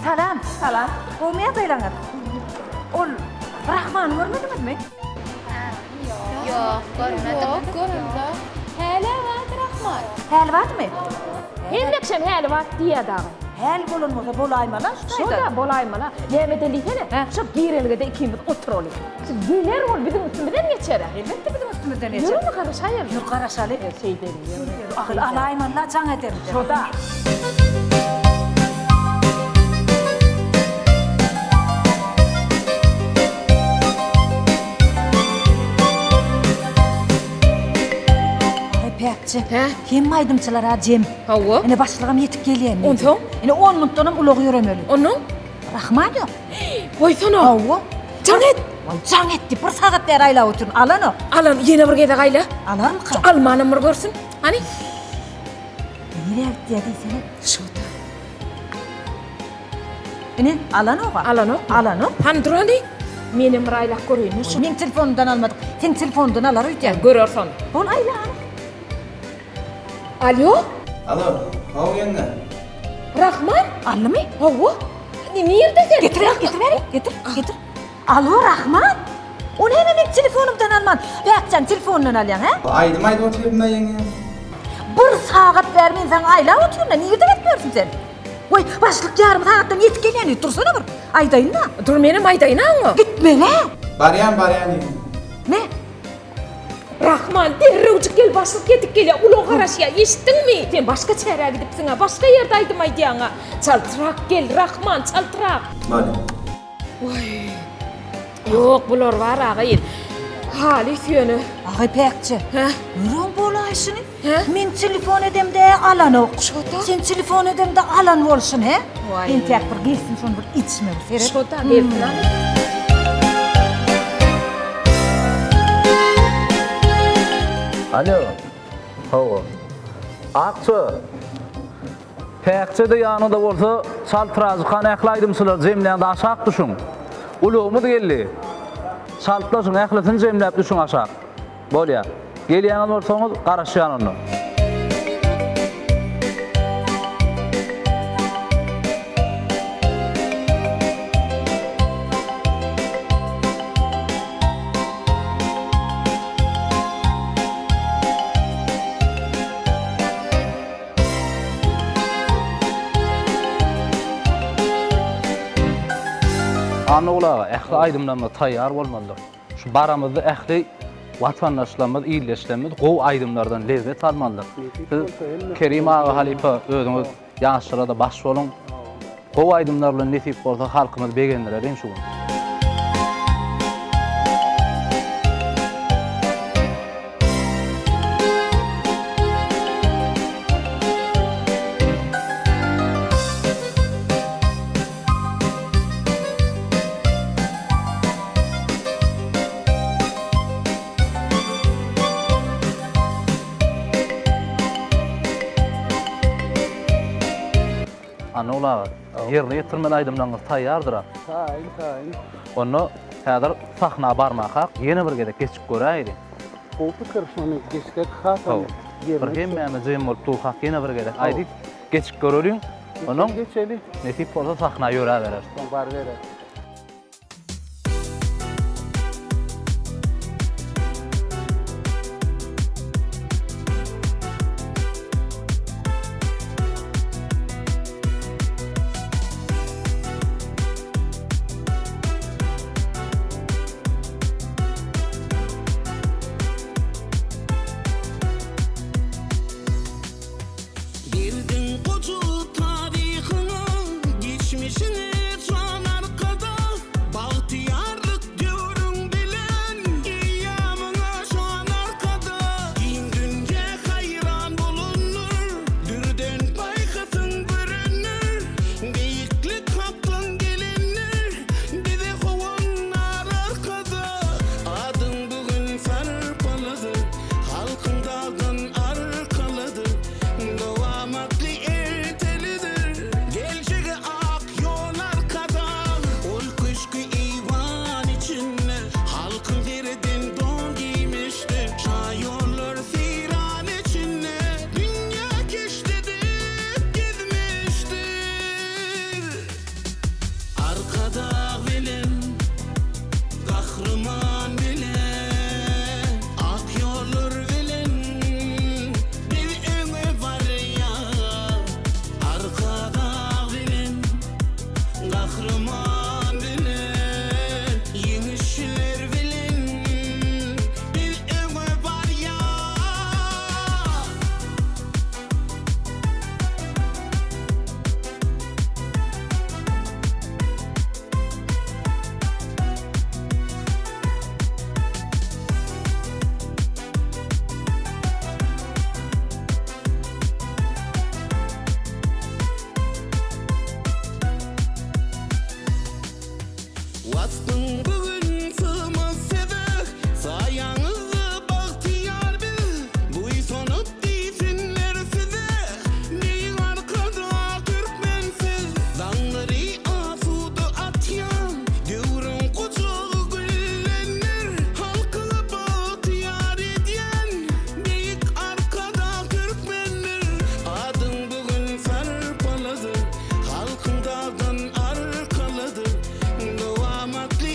salam. Salam. Gowumy ýagdaýlaryňyz? Ol Rahmany görmediňizmi? Ýok, görmedik. Ýok, göremzok. Häli bar Rahman. Häli barmy? Hemmekşem häli bar diýýär dagy. Häli bolan bolsa bolaýmala şu taýdan. Şo-da bolaýmala. Näme edeli diýsene, şo girelgede ikimiz oturaly. Şu geler ol biziň üstümizden geçer-ä. Elbetde biziň üstümizden geçer. Ýörüň garaşaýaly. Ýör garaşaly. Şeýdeli, ýör. Ahyl alaýmaly-la jaň ederin. Şo-da. Aý Päkje. Hä? Hemme aýdymçylar-a jem. Hawa. Ine başlygam ýetip gelýän diýdi. Onsoň? Ine on minutdanam ulag ýöremeli. Onnoň? Rahman ýok. Goýsana. Hawa. Jaň et. Waý jaň etdi. Bir sagat bäri aýlap otyryn. Alanok. Alan, ýene bir gezek aýla. Alarmyka? Şu almanam bir görsün. Hany? Nirä gitýä diýsene. Şo-da. Ine, alanok-a. Alanok. Alanok. Hany dur hany. Menem bir aýlap göreýin şu. Meň telefonymdan almadyk. Seň telefonyňdan alar öýdýän. Göreris ony. Bol aýla hany. Alýo. Alo, haw ýeňňe. Rahman? Aldymy? Hawa. Nirde sen? Getir, getir beri. Getir, getir. Alo, Rahman? O näme meň telefonymdan alman, Päkjan telefonyndan alýaň, hä? Aýdym aýdyp otyryn-da ýeňňe. Bir sagat bäri men saňa aýlap otyryn-da, nirde gezip ýörsüň sen? Waý, başlyk ýarym sagatdan ýetip gelýän diýip dursana bir. Aýdaýyn-da. Dur, menem aýdaýyn-a oňa. Gitmeli-ä. Barýan, barýan ýeňňe. Me. Rahman, derrewjik gel, başlyk ýetip gelýär, ulag garaşýar, eşitdiňmi? Sen başga çärä gidipsiň-ä, başga ýerde aýdym aýdýaň-a. Çaltrak gel, Rahman, çaltrak. Mani. Waý. Ýok, bular bar aga il. Halys ýöne. Agaý päkçe. Hä? Ýüregiň bolaýşyny. Hä? Men telefon edemde alanok. Şo-da. Sen telefon edemde alan bolşun, hä? Waý. Entäk bir gelsin şony bir içme bir seret. Şo-da gelsin hany. Alo. Hawa. Akça. Päkçe-de ýanyňda bolsa, çaltrajykan ähli aýdymçylary jemläňde aşak düşüň. Ulagymyz geldi. Çaltlaşyň, ählisini jemläp düşüň aşak. Bolýa. Gelýäňiz bolsaňyz, garaşýan onda. Annagul aga, ähli aýdymlarymyz taýýar bolmalydyr. Şu baramyzda ähli watandaşlarymyz, ildeşlerimiz gowy aýdymlardan lezzet almalydyr. Siz Kerim aga halypa özüňiz ýaşlara-da baş boluň. Gowy aýdymlar bilen nesip bolsa halkymyzy begendireliň şu gün. Annagul aga, ýerine ýetirmeli aýdymlaryňyz taýýardyr-a? Taýyn, taýyn. Onda häzir sahna barmakak ýene bir gezek geçip göräýeliň. Gowy pikir, şony geçsek hasam ýerine. Bir hemmämiz jem bolup durkak ýene bir gezek aýdyp geçip göreliň. Ondan geçeli. Nesip bolsa sahna ýöräbereris. Soň barybereris. Berdiň goja taryhyňa, geçmişiňe jan arkadag, Bagtyýarlyk döwrüň bilen eýýamyňa şan arkadag. Giň dünýä haýran bolandyr, dürden paýhasyň görendir, Beýiklik hakdan gelendir, bize howandar arkadag. Adyň bu gün sarpalydyr, halkyň dagdan arkalydyr. Dowamatly ertelidir, geljegi ak ýol Arkadag. Ol köşki eýwan içinde, halkyň deriden don geýmişdi. Şa ýollar seýran içinde, dünýä keşt edip gezmişdir. Arkadag bilen, Gahryman bilen, ak ýollar bilen biz öňe barýas. Arkadag bilen, Gahryman bilen, ýeňişler bilen biz öňe barýas. Waspyň bu gün sygmaz söze, Saýaňyzda bagtyýar biz, Buýsanyp diýsinler size, Beýik Arkadag türkmen siz. Daňlary asuda atýan, Döwrüň gujagy güllendir, Halkyňy bagtyýar edýän, Beýik Arkadag türkmendir. Adyň bu gün sarpalydyr, Halkyň dagdan arkalydyr, Dowamatly.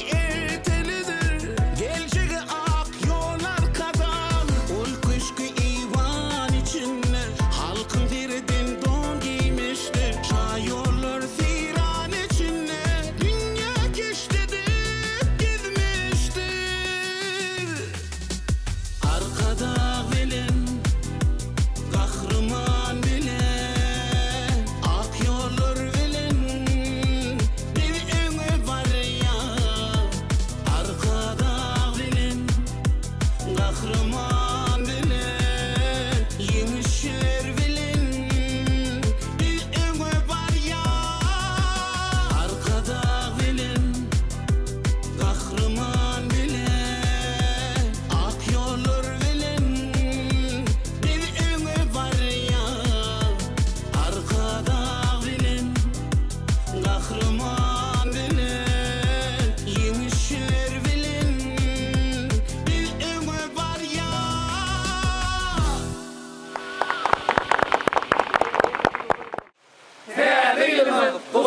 Toýuňyz.